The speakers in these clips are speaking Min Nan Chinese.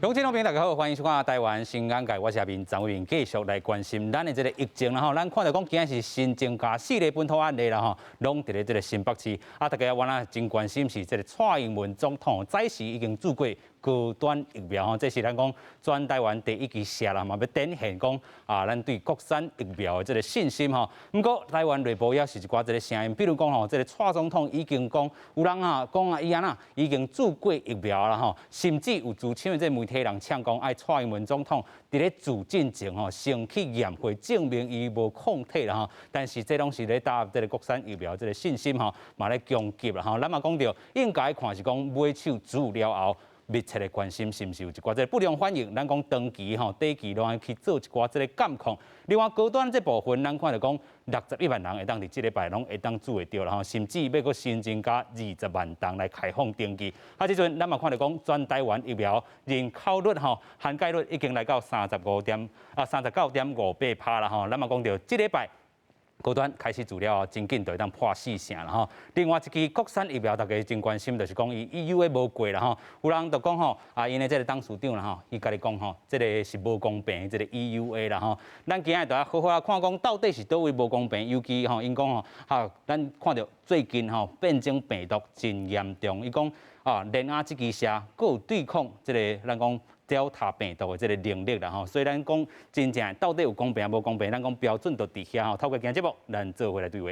鄉親老朋友大家好，歡迎收看《台灣新眼界》，我是阿明張偉明，繼續來關心咱的這個疫情啦吼。咱看著講今仔是新增加四例本土案例啦吼，攏佇咧這個新北市。啊，大家原來真關心是這個蔡英文總統早時已經注過高端疫苗吼，這是咱講全台灣第一支射啦嘛，欲展現講啊，咱對國產疫苗的這個信心吼。毋過台灣內部也是一寡這個聲音，比如講吼，這個蔡總統已經講有人啊講啊，伊按怎已經注過疫苗啦吼，甚至有資深的這個媒體人嗆講，愛蔡英文總統佇咧注進前吼，先去驗血證明伊無抗體啦吼。但是這攏是咧打這個國產疫苗這個信心吼，嘛咧攻擊啦吼。咱嘛講著應該看是講買手注了後，密切的關心是毋是有一寡這個不良反應，咱講長期吼、短期攏愛去做一寡這個監控。另外高端這部分，咱看著講61萬人會當佇這禮拜攏會當注會著啦吼，甚至欲閣新增加20萬人來開放登記。啊，這陣咱嘛看著講全台灣疫苗人口率吼涵蓋率已經來到三十五點啊39.58%啦吼。咱嘛講著這禮拜，高端開始注了後，真緊就會當破四成啦吼。另外一支國產疫苗，大家真關心，就是講伊 EUA 無過啦吼。有人就講吼，啊，𪜶的這個董事長啦吼，伊家己講吼，這個是無公平，這個 EUA 啦吼。咱今仔日就來好好仔看講，到底是佗位無公平？尤其吼，𪜶講吼，哈，咱看著最近吼變種病毒真嚴重，伊講啊，聯亞這支射，閣有對抗這個咱講 Delta 病毒的這個能力啦吼，所以咱講真正到底有公平無公平？咱講標準就佇遐吼。透過今仔節目，咱做伙來對話。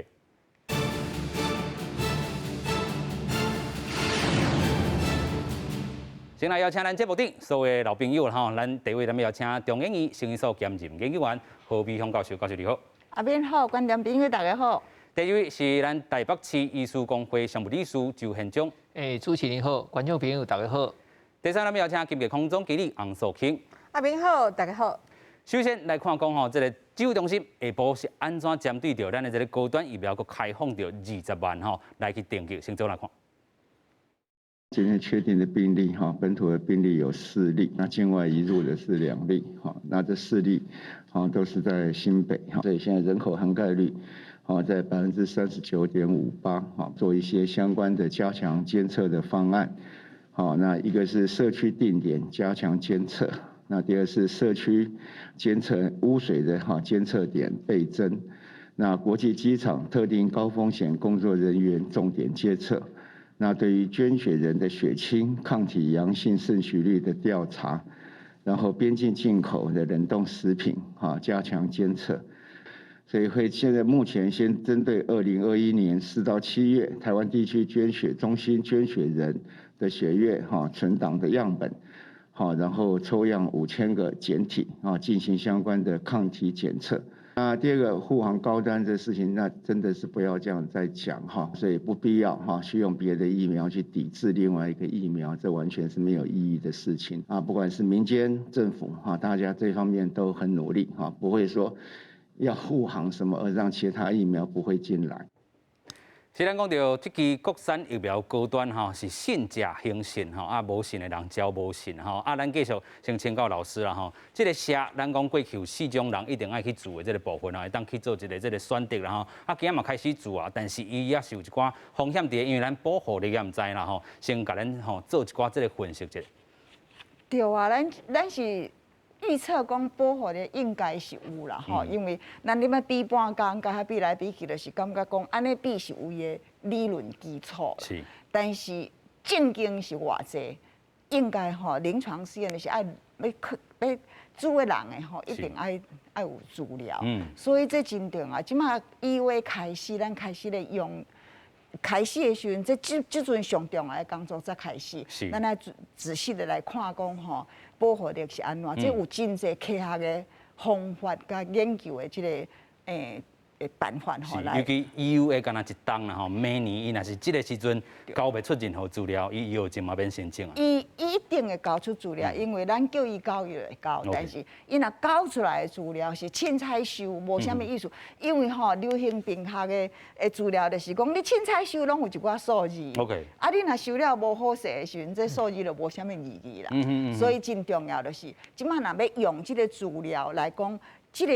先來邀請咱節目頂所有的老朋友啦吼，咱第一位咱欲邀請中研院生醫所兼任研究員何美鄉教授，教授你好。阿明好，觀眾朋友大家好。第二位是咱台北市醫師公會常務理事周憲章。欸，主持人好，觀眾朋友大家好。第三，咱欲邀請金藝康總經理洪素卿。阿明好，大家好。首先來看講吼，這個指揮中心下晡是按怎針對著咱的這個高端疫苗，閣開放著20萬吼來去登記，先做來看。今天確定的病例哈，本土的病例有四例，那境外移入的是兩例，哈，那這四例，哈都是在新北，哈，所以現在人口涵蓋率，哈在39.58%，哈，做一些相關的加強監測的方案。好，那一個是社區定點加強監測，那第二是社區監測污水的哈監測點倍增，那國際機場特定高風險工作人員重點監測，那對於捐血人的血清抗體陽性盛行率的調查，然後邊境進口的冷凍食品哈加強監測，所以會現在目前先針對2021年4到7月台灣地區捐血中心捐血人的血液哈存檔的樣本，好，然後抽樣5000個檢體啊，進行相關的抗體檢測。那第二個護航高端的事情，那真的是不要這樣再講哈，所以不必要哈，去用別的疫苗去抵制另外一個疫苗，這完全是沒有意義的事情啊。不管是民間政府哈，大家這方面都很努力哈，不會說要護航什麼而讓其他疫苗不會進來。是咱講著這支國產疫苗高端吼，是信者恆信吼，啊無信的人就無信吼。啊，咱繼續先請教老師啦吼。這個射，咱講過去有四種人一定愛去注的這個部分啊，會當去做一個這個選擇啦吼。啊，今仔嘛開始注啊，但是伊也是有一寡風險佇，因為咱保護力也毋知啦吼。先共咱吼做一寡這個分析者。對啊，咱是預測講保護力應該是有啦吼，因為咱你欲比半工，共遐比來比去，就是感覺講按呢比是有伊的理論基礎。但是證經是偌濟，應該吼臨床試驗就是愛欲去欲注的人的吼，一定愛愛有資料。所以這真重要。這馬 EUA 開始，咱開始咧用。開始的時陣，這陣上重要的工作才開始。咱愛仔仔細的來看講吼，保護力是按怎？這有真濟科學的方法佮研究的這個辦法吼來。尤其 EUA 敢若一冬啦吼，明年伊若是這個時陣交袂出任何資料，伊藥證嘛免申請啊。伊一定會交出資料，因為咱叫伊交，伊就會交。但是伊若交出來的資料是凊彩收，無啥物意思。因為吼流行病學的資料就是講，你凊彩收攏有一寡數字。 啊，你若收了無好勢的時陣，這數字就無啥物意義啦。所以真重要就是，這馬若欲用這個資料來講，這個。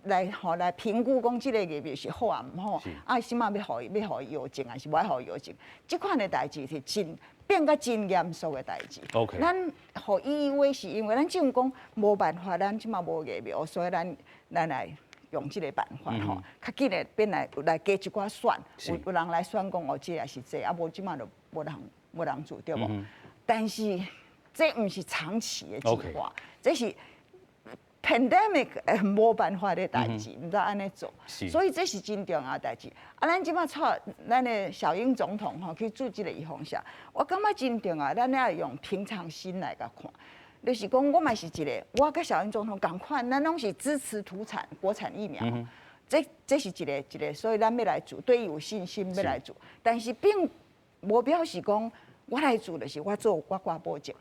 來吼來評估講這个疫苗是好抑毋好，啊，啥物欲予伊藥證，還是無愛予伊藥證？這款的代誌是真變甲真嚴肅的代誌。 咱予 EUA 是因為咱政府講無辦法，咱這馬無疫苗，所以咱來用這个辦法吼，較緊的變來來加一寡選，有人來選講哦，這抑是這，啊無這馬就無人做對無？但是這毋是長期的計劃，這是 pandemic 無辦法的代誌，毋知按呢做，所以這是真重要的代誌。啊，咱這馬帶咱的小英總統吼去注這个預防射，我感覺真重要，咱愛用平常心來共看。就是講，我嘛是一个，我佮小英總統仝款，咱攏是支持土產國產疫苗，這是一个一个，所以咱欲來注，對伊有信心欲來注，但是並無表示講我來注就是我做我掛保證。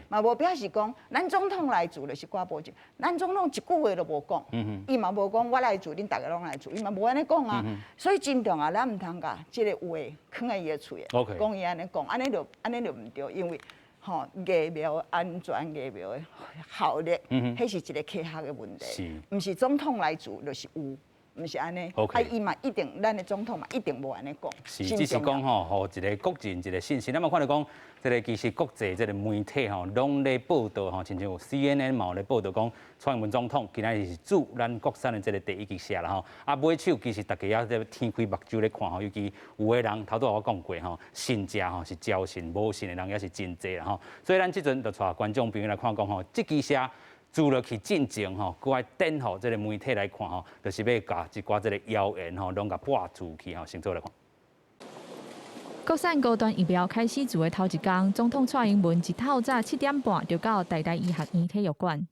嘛無表示講咱總統來注就是掛保證，咱總統一句話都無講，伊嘛無講我來注，恁逐个攏來注，伊嘛無按呢講啊。所以真重要，咱毋通共這个話囥佇伊的喙，講伊按呢講，按呢就毋對，因為吼疫苗安全、疫苗的效力，彼是一个科學的問題，毋是總統來注就是有，毋是按呢。 啊，伊嘛一定，咱的總統嘛一定無按呢講。是，只是講吼，予一个國人一个信心。咱嘛看著講，這个其實國際這个媒體吼，攏咧報導吼，親像 CNN 嘛有咧報導講，蔡英文總統今仔日是注咱國產的這个第一支射啦吼。啊，尾手其實大家也咧天開目睭咧看吼，尤其有的人頭拄仔我講過吼，信者吼是招信，無信的人也是真濟啦吼。所以咱這陣就帶觀眾朋友來看講吼，這支射注落去進前吼，閣愛等予這个媒體來看吼，就是欲共一寡這个謠言吼，攏共破除去吼，先做來看。國產高端疫苗開始注的頭一工，總統蔡英文一透早7點半就到台大醫學院體育館。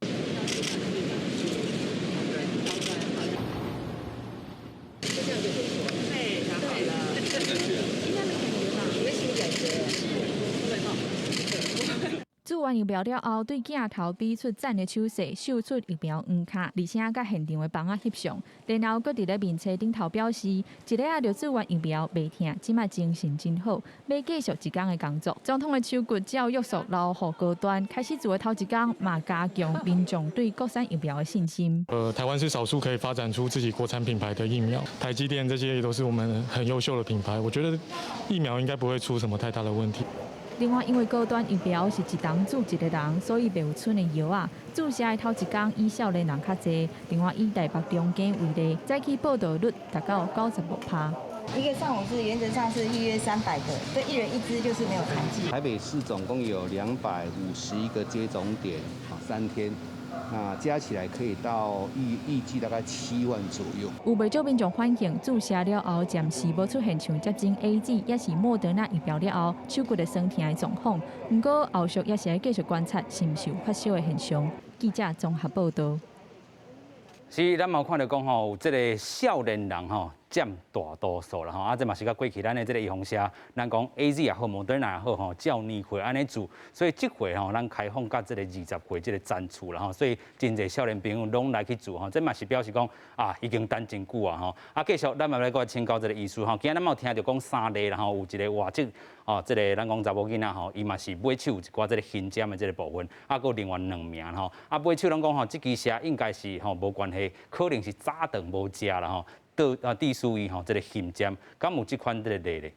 注完疫苗了後，對鏡頭比出讚的手勢，秀出疫苗黃卡，而且佮現場的枋仔翕相。然後閣佇咧面冊頂頭表示，一禮仔就注完疫苗袂疼，這馬精神真好，欲繼續一工的工作。總統的手骨照約束留予高端，開始注的頭一工嘛加強民眾對國產疫苗的信心。台灣是少數可以發展出自己國產品牌的疫苗，台積電這些也都是我們很優秀的品牌，我覺得疫苗應該不會出什麼太大的問題。另外，因為高端疫苗是一冬注一个人，所以袂有賰的藥仔。注射的頭一工以少年人較濟。另外，以台北中間為例，早起報到率達到95%。一個上午是原則上是預約300個，這一人一支就是沒有殘劑。台北市總共有251個接種點，3天。那加起來可以到預計大概7萬左右。有袂少民眾反映，注射了後暫時無出現像接種 AZ 抑是莫德納疫苗了後手骨的酸疼的狀況。毋過後續也是愛繼續觀察，是毋是有發燒的現象。記者綜合報導。是，咱嘛有看著講吼，有這个少年人吼佔大多數啦吼，啊，這嘛是佮過去咱的這个預防射，咱講 AZ 也好，莫德納也好吼，照年歲按呢注，所以這回吼，咱開放到這个20歲這个層次啦吼，所以真濟少年朋友攏來去注吼，這嘛是表示講啊，已經等真久啊吼。啊，繼續咱嘛來閣請教這个醫師吼，今仔咱嘛有聽著講三例啦吼，有一个外籍哦，這个咱講查某囡仔吼，伊嘛是尾手有一寡這个胸針的這个部分，啊，閣另外兩名吼，啊，尾手攏講吼，這支射應該是吼無關係，可能是早頓無食啦吼，導啊致使伊吼這个胸針，敢有這款這个例咧？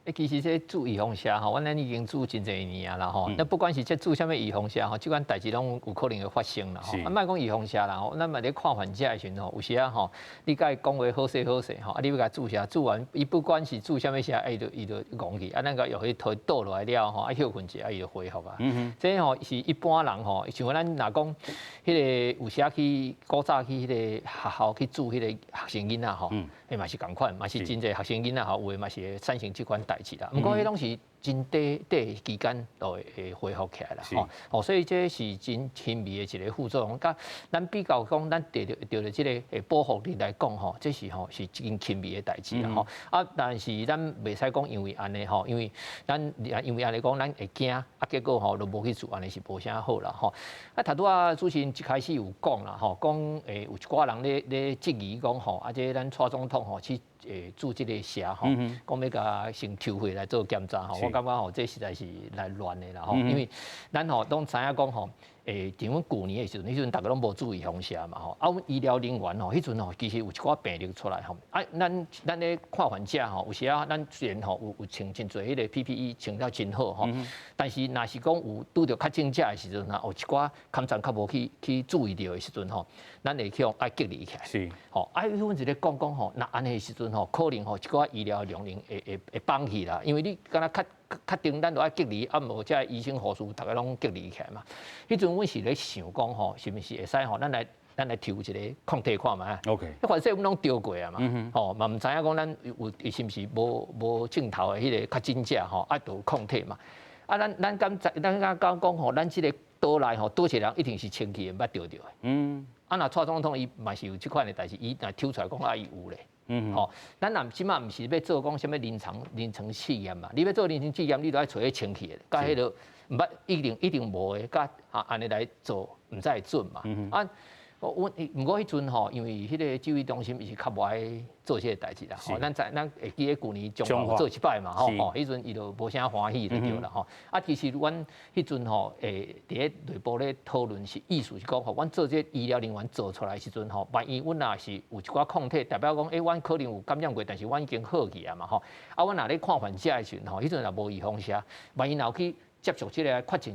欸，其實這注預防射吼，阮已經注真濟年啊啦吼。那不管是這注啥物預防射吼，這款代誌攏有可能會發生啦吼。啊，莫講預防射啦吼，咱嘛咧看患者的時陣吼，有時啊吼，你共伊講話好勢好勢吼，啊，你欲共伊注射，注完伊不管是注啥物射，伊就伊就戇去，啊，咱共藥去推倒落來了吼，啊，歇睏一下，伊就恢復啊。這吼是一般人吼，像咱若講彼个有時去古早去彼個學校去注彼個學生囡仔吼，彼嘛是仝款，嘛是真濟學生囡仔吼，有的嘛是會產生這款代誌啦。毋過彼攏是真短短期間就會恢復起來啦。吼，哦，所以這是真輕微的一个副作用。佮咱比較講，咱著著著這个保護力來講吼，這是吼是真輕微的代誌啦。吼，啊，但是咱袂使講因為按呢吼，因為咱因為按呢講，咱會驚，啊，結果吼就無去注，按呢是無啥好啦。吼，啊，頭拄仔主持人一開始有講啦，吼，講有一寡人咧咧質疑講吼，啊，這咱蔡總統吼去注這个射吼，講欲共先抽血來做檢查吼，我感覺吼這實在是來亂的啦吼，因為咱吼攏知影講吼，像阮舊年的時陣，彼陣逐家攏無注預防射嘛吼，啊，阮醫療人員吼，彼陣吼其實有一寡病例出來吼，啊，咱咧看患者吼，有時啊，咱雖然吼有穿真濟彼個 PPE 穿了真好吼，但是若是講有拄著確診者的時陣啊，有一寡勘診較無去注意著的時陣吼，咱會去予愛隔離起來。吼，啊，阮一咧講講吼，若按呢的時陣吼，可能吼一寡醫療量能會放棄啦，因為你敢若確定咱著愛隔離，啊無這醫生護士逐家攏隔離起來嘛。彼陣阮是咧想講吼，是毋是會使吼，咱來抽一個抗體看覓。 反正阮攏著過啊嘛，吼嘛毋知影講咱有是毋是無症頭的彼個確診者吼，啊，就有抗體嘛。啊，咱敢講吼，咱這個島內吼，佗一個人一定是清氣的，毋捌著著的。啊，若蔡總統伊嘛是有這款的代誌，伊若抽出來講啊，伊有咧。吼，咱若這馬毋是欲做講啥物臨床試驗嘛？你欲做臨床試驗，你著愛揣彼清氣的，佮彼個毋捌一定無的，佮啊按呢來做，毋知會準嘛？啊，阮毋過彼陣吼，因為彼個指揮中心伊是較無愛做這個代誌啦。吼，咱會記得舊年彰化做一擺嘛，吼吼，彼陣伊就無啥歡喜就對啦，吼。啊，其實阮彼陣吼，會佇咧內部咧討論是意思是講吼，阮做這醫療人員做出來時陣吼，萬一阮若是有一寡抗體，代表講，欸，阮可能有感染過，但是阮已經好去啊嘛，吼。啊，阮若咧看患者的時陣吼，彼陣若無預防射，萬一若有去接觸這個確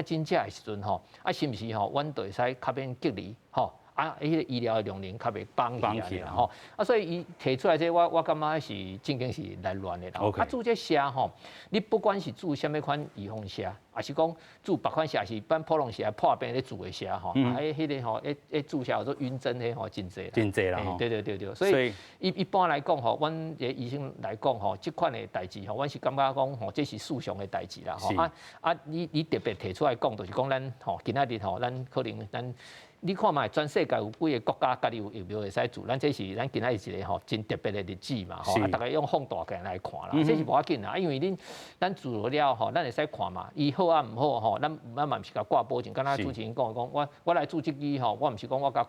診者的時陣吼，啊，是毋是吼，阮就會使較免隔離吼？啊，彼個醫療的量能較袂綁起來吼。啊，所以伊提出來這個，我感覺是正經是來亂的啦。啊，注這射吼，你不管是注啥物款預防射，抑是講注別款射，是咱普通時破病咧注的射吼，啊，彼個吼，彼注射叫做暈針彼吼，真濟。真濟啦。對對對對，所以一般來講吼，阮這醫生來講吼，這款的代誌吼，阮是感覺講吼，這是事常的代誌啦吼。啊啊，你特別提出來講，就是講咱吼，今仔日吼，咱可能咱。你看覓，全世界有幾个國家家己有疫苗會使注，咱這是咱今仔日一個吼真特別的日子嘛吼，啊，逐家用放大鏡來看啦，這是無要緊啦，因為恁咱注了吼，咱會使看嘛，伊好抑毋好吼，咱嘛毋是共掛保證，敢若主持人講講，我來注這支吼，我毋是講我共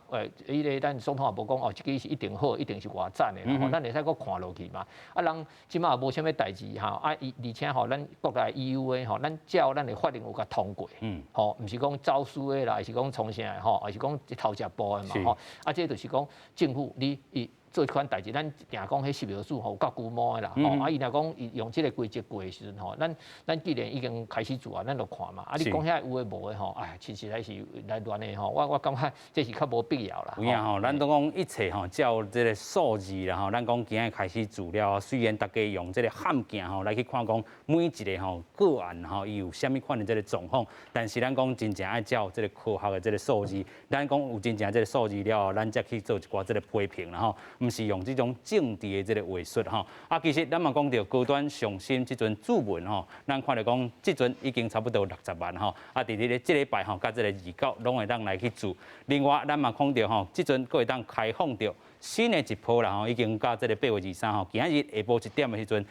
彼个咱總統也無講哦，這支是一定好，一定是偌讚的，吼，咱會使閣看落去嘛。啊，人這馬也無啥物代誌吼，啊，而且吼，咱國內 EUA 吼，咱照咱的法令有共通過，吼，毋是講走私的啦，抑是講創啥的吼，抑是講偷食步的嘛吼，啊，這就是講政府你伊做這款代誌，咱定講彼食藥署吼有夠龜毛的啦，吼，啊，伊若講伊用這個規則過的時陣吼，咱既然已經開始做啊，咱就看嘛，啊，你講遐有的無的吼，哎，其實還是來亂的吼，我感覺這是較無必要啦。有影吼，咱攏講一切吼，照這個數字啦吼，咱講今日開始做了，雖然大家用這個譀鏡吼來去看講每一個吼個案吼，伊有啥物款的這個狀況，但是咱講真正愛照這個科學的這個數字，咱講有真正這個數字了後，咱才去做一寡這個批評啦吼，毋是用這種政治的這個話術吼。啊，其實咱嘛講著高端上新這陣注文吼，咱看著講這陣已經差不多60萬吼，啊，佇咧這禮拜吼，佮這個29攏會當來去注。另外，咱嘛講著吼，這陣閣會當開放著新的一波啦吼，已經到這個8月23號，今仔日下晡1點的時陣，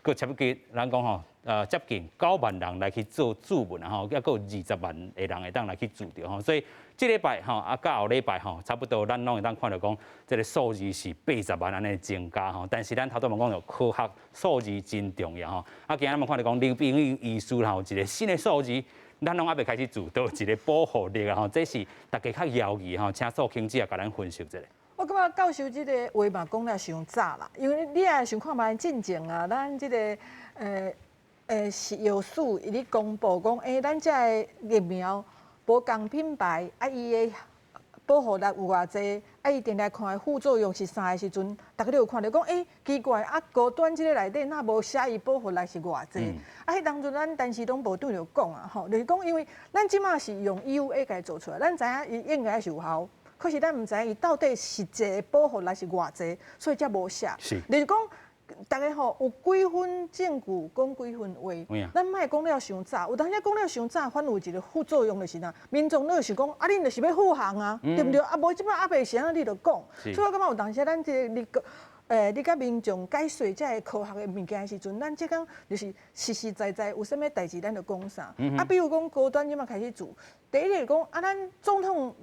閣差不多咱講吼，接近9萬人來去做注文吼，抑閣有20萬的人會當來去注著吼，所以這禮拜吼，啊，到後禮拜吼，差不多咱攏會當看著講，這個數字是80萬按呢增加吼。但是咱頭拄嘛講著科學數字真重要吼。啊，今仔日嘛看著講劉秉宇醫師吼，一個新的數字，咱攏猶未開始注，都有一個保護力啊吼。這是大家較猶疑吼，請素卿姐共咱分析一下。我感覺教授這個話嘛講得傷早啦，因為你也想看覓進前啊，咱這個食藥署伊咧公布講，咱這个疫苗無仝品牌，啊，伊的保護力有偌濟，啊，伊定定看的副作用是啥的時陣，逐家都有看著講，奇怪，啊，高端這个內底若無寫伊保護力是偌濟？啊，彼當陣咱當時攏無對著講啊，吼，就是講，因為咱這馬是用 EUA 共伊做出來，咱知影伊應該是有效，可是咱毋知影伊到底實際的保護力是偌濟，所以才無寫。就是講，逐家吼有幾分證據講幾分話，咱莫講了傷早，有當時講了傷早，反有一個副作用就是啥？民眾咧想講，啊，恁就是欲護航啊，對毋對？啊，無這擺猶未是按呢，你就講。所以我感覺有當時咱這個你佮民眾解說這个科學的物件的時陣，咱這工就是實實在在有啥物代誌，咱就講啥。啊，比如講高端這擺開始注，第一個講啊，咱總統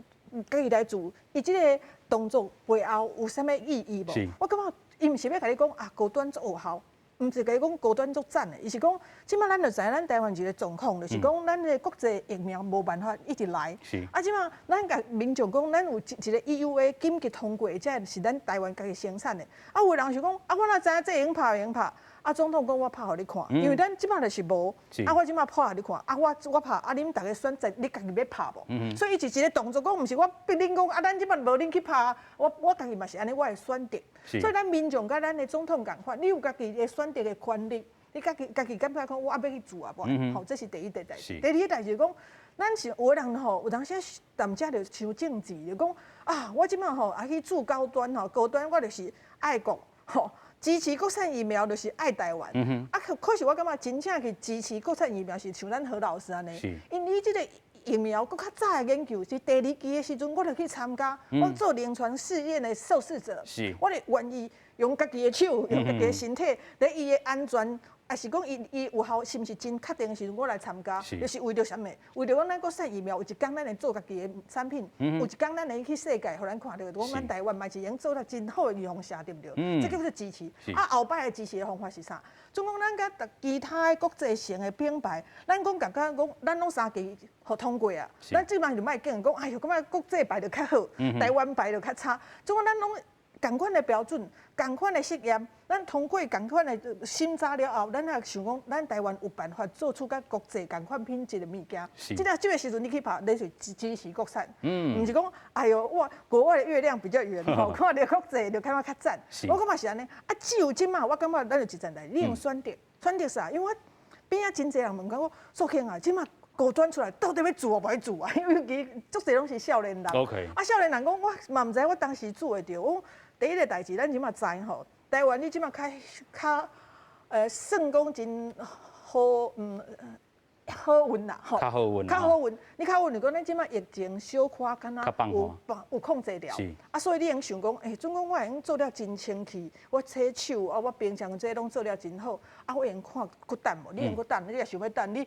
家己來注，伊這个動作背後有啥物意義無？我感覺伊毋是欲共你講啊，高端足有效，毋毋是講高端足讚的，伊是講，這馬咱就知影咱台灣一个狀況，就是講咱的國際疫苗無辦法一直來。啊，這馬咱共民眾講，咱有一个 EUA 緊急通過，這是咱台灣家己生產的。啊，有人想講，啊，我哪知影這會用拍袂用拍？啊，總統講我拍予你看，因為咱這馬就是無，啊，我這馬拍予你看，啊，我拍，啊，恁逐家選擇你家己欲拍無？所以伊是一个動作，講毋是我逼恁講，啊，咱這馬無恁去拍，我家己嘛是按呢，我會選擇。所以咱民眾佮咱的總統仝款，你有家己的選擇的權利，你家己感覺講我欲去做啊無？好，這是第一個代誌。第二个代誌講，咱是有的人吼，有當時踮遮就傷政治，就講啊，我這馬吼愛去注高端吼，高端我就是愛國吼。支持國產疫苗就是愛台灣，啊可是我感覺真正去支持國產疫苗是像咱何老師按呢，因為這個疫苗閣較早的研究是第二期的時陣，我就去參加，我做臨床試驗的受試者，我就願意用家己的手，用家己的身體，佇伊的安全，抑是講伊有效是毋是真確定的時陣，我來參加，就是為著啥物？為著講咱國產疫苗有一工咱會做家己的產品，有一工咱會去世界，予咱看著，講咱台灣嘛是會用做得真好的預防射，對毋對？這叫做支持。啊，後擺的支持的方法是啥？總講咱佮其他的國際性的品牌，咱講共款講，咱攏三期予通過啊。咱這擺就莫講講，哎喲，感覺國際牌就較好，台灣牌就較差。總講咱攏仝款的標準，仝款的實驗，咱通過仝款的審查了後，咱才想講，咱台灣有辦法做出佮國際仝款品質的物件。這個時陣你去拍，你是支持國產，毋是講，哎喲，我國外的月亮比較圓，吼，看著國際就感覺較讚。我感覺是按呢，啊，只有這馬，我感覺咱就一陣來，你用選擇，選擇啥？因為我邊仔真濟人問講我，素卿啊，這馬高端出來到底欲注抑無欲注啊？因為其實足濟攏是少年人。啊，少年人講，我嘛毋知我當時注會著。我第一个代誌，咱這馬知吼，台灣你這馬較較，算講真好，好運啦，吼，較好運，較好運。你較好運就講，咱這馬疫情小可敢若有控制牢，啊，所以你會用想講，欸，總講我會用做了真清氣，我洗手啊，我平常這攏做了真好，啊，我會用看閣等無？你會用閣等？你若想欲等，你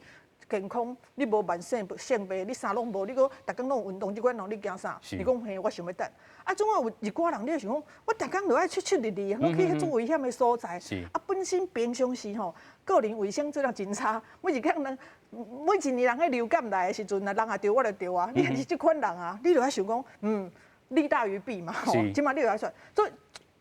健康，你無慢性病，你啥攏無，你閣逐工攏有運動，這款人你驚啥？你講嘿，我想欲等。啊，總有一寡人，你會想講，我逐工都愛出出入入，攏去彼種危險的所在。啊，本身平常時吼，個人衛生做了真差，每一工人，每一年人彼流感來的時陣，人也著，我就著啊。你是這款人啊，你就愛想講，利大於弊嘛，吼。這馬你就愛選，所以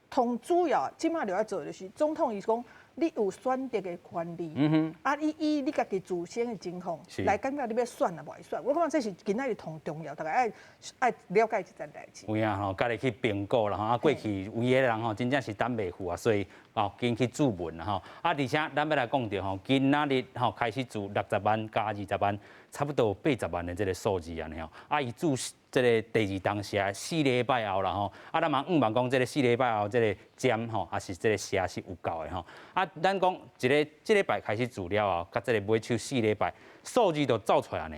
同主要這馬就愛做就是總統伊講。你有選擇的權利，啊，你以你家己自身的情況來感覺你欲選抑無愛選，我感覺這是今仔日上重要，大家愛了解這件代誌。有影吼，家己去評估啦吼，啊，過去有的人吼，真正是等袂赴啊，所以哦，緊去注文啦吼。啊，而且咱欲來講著吼，今仔日吼開始注60萬加20萬，差不多80萬的這个數字按呢吼。啊，伊注這个第二當時4禮拜後啦吼，啊，咱嘛向望講這个四禮拜後這个針吼，抑是這个射是有夠的吼。啊，咱講一个這禮拜開始注了後，佮這个尾手四禮拜數字就走出來呢。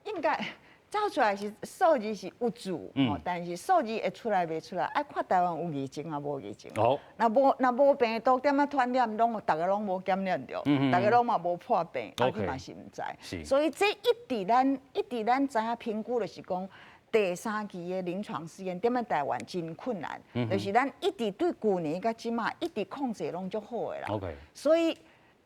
應該走出來是數字是有注，但是數字會出來袂出來，愛看台灣有疫情抑無疫情。若無病毒點仔傳染，攏逐个攏無感染著，逐个攏嘛無破病，啊，你嘛是毋知。所以這一直咱知影評估就是講，第三期的臨床試驗，踮咧台灣真困難，就是咱一直對舊年到這馬一直控制攏足好的啦。所以，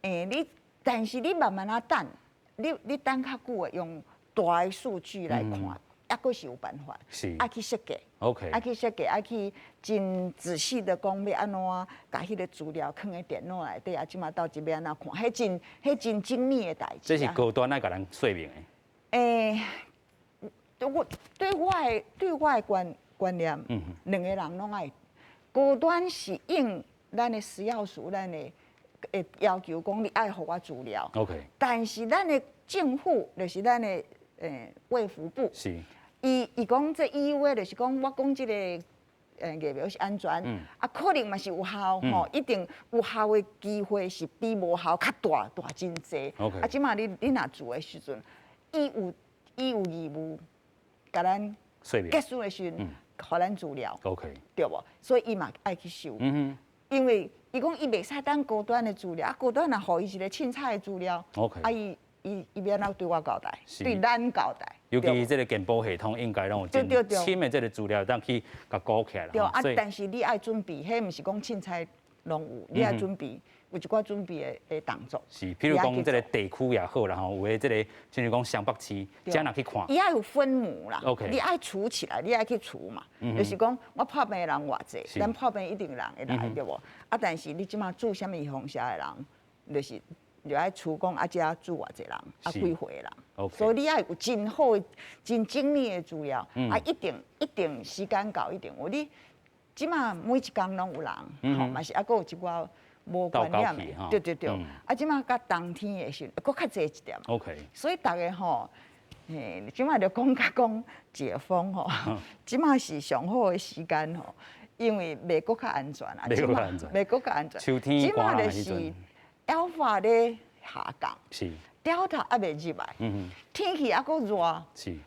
你但是你慢慢仔等，你等較久的用大的數據來看，抑閣是有辦法。愛去設計。愛去設計，愛去真仔細的講欲按怎共彼个資料囥佇電腦內底啊，這馬到底欲按怎看，彼真精密的代誌。這是高端愛共咱說明的。我對我的觀念，兩个人攏愛。高端是應咱的食藥署，咱的會要求講你愛予我資料。 但是咱的政府就是咱的衛福部，伊講這 EUA 就是講我講這个疫苗是安全，啊可能嘛是有效吼，一定有效的機會是比無效較大大真濟。啊，這馬你若做的時陣，伊有義務共咱結束的時陣，予咱資料。 對無？所以伊嘛愛去收。因為伊講伊袂使等高端的資料，啊高端若予伊一个凊彩的資料， 啊伊欲按怎對我交代？對咱交代。尤其這个健保系統應該攏有真深的這个資料，當去共顧起來。對啊，但是你愛準備，彼毋是講凊彩。攏有，你愛準備有一寡準備的動作。是，譬如講這个地區也好啦吼，有的這个像是講雙北市，遮若去看。伊愛有分母啦，你愛除起來，你愛去除嘛。就是講我破病的人偌濟，咱破病一定人會來對無？啊，但是你這馬注啥物預防射的人，就是就愛除講啊，遮注偌濟人，啊幾歲的人。所以你愛有真好、真精密的資料，啊，一定一定時間到一定有。你這馬每一工攏有人，吼嘛是猶閣有一寡無感染的，對對對。啊，這馬佮冬天的時閣較濟一點。 所以逐家吼，嘿，這馬就講甲講解封吼，這馬是上好的時間吼，因為袂閣較安全啊，袂閣較安全，袂閣較安全。秋天這馬就是 Alpha 咧下降。Delta 猶未入來，天氣猶閣熱，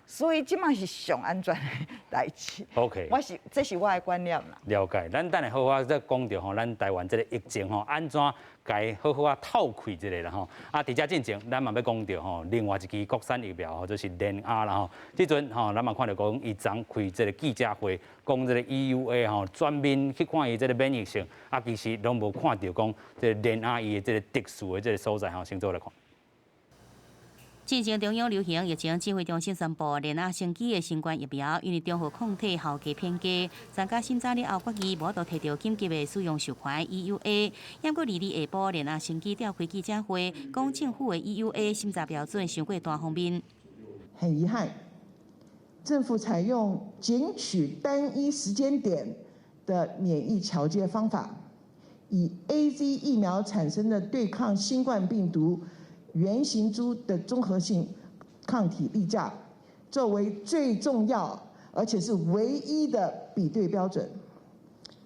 所以這馬是上安全的代誌。 我是這是我的觀念啦。了解，咱等下好好再講著吼，咱台灣這个疫情吼，按怎共好好啊透氣一下啦吼。啊，佇遮進前，咱嘛欲講著吼，另外一支國產疫苗吼，就是聯亞啦吼。這陣吼，咱嘛看著講，伊昨開這个記者會，講這个 EUA 吼，全面去看伊這个免疫性，啊，其實攏無看著講這个聯亞伊的這个特殊的這个所在吼，先做來看。進前中央流行疫情指揮中心宣布，聯亞生技的新冠疫苗因為中和抗體效價偏低，專家審查了後決議無法度提著緊急的使用授權 EUA。毋過22日下晡，聯亞生技召開記者會，講政府的 EUA 審查標準傷過單方面。很遺憾，政府採用僅取單一時間點的免疫橋接方法，以 AZ 疫苗產生的對抗新冠病毒原型株的中和性抗體力價，作為最重要而且是唯一的比對標準，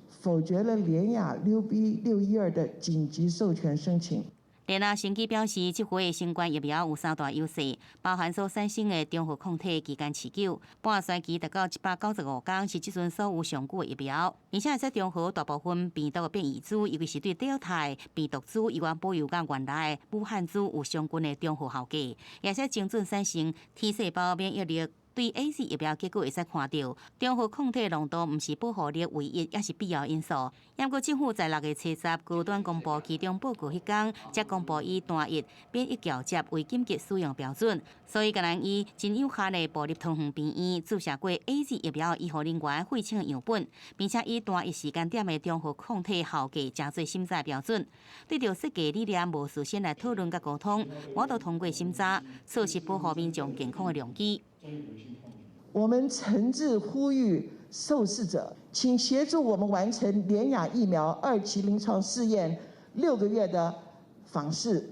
否決了聯亞 UB 612的緊急授權申請。聯亞生技表示，這回的新冠疫苗有三大優勢，包含所產生的中和抗體期間持久，半衰期達到195天，是這陣所有上久的疫苗。而且會使中和大部分病毒的變異株，尤其是對 Delta 病毒株，猶原保有佮原來武漢株有相近的中和效果，也使精準產生 T 細胞免疫力。對 AZ 疫苗結果會使看著，中和抗體濃度毋是保護力唯一，也是必要因素。毋過政府在6月初10高端公布期中報告彼工，才公布以單一免疫橋接為緊急使用標準，所以敢若以真有限的部立桃園病院注射過 AZ 疫苗醫護人員血清的樣本，並且以單一時間點的中和抗體效價成做審查標準。對著設計理念無事先來討論佮溝通，無法度通過審查，錯失保護民眾健康的良機。我們誠摯呼籲受試者，請協助我們完成聯亞疫苗二期臨床試驗6個月的訪視，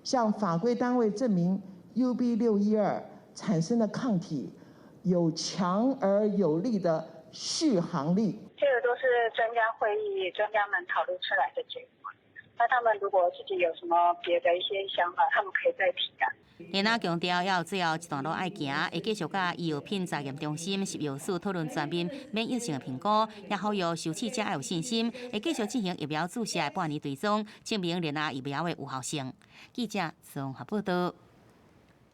向法規單位證明 UB 612產生的抗體有強而有力的續航力。這個都是專家會議專家們討論出來的結果。那他們如果自己有什麼別的一些想法，他們可以再提啊。聯亞強調，猶有最後一段路愛行，會繼續佮醫藥品查驗中心、食藥署討論全面免疫性的評估，也呼籲受試者愛有信心，會繼續進行疫苗注射的半年追蹤，證明聯亞疫苗的有效性。記者綜合報道。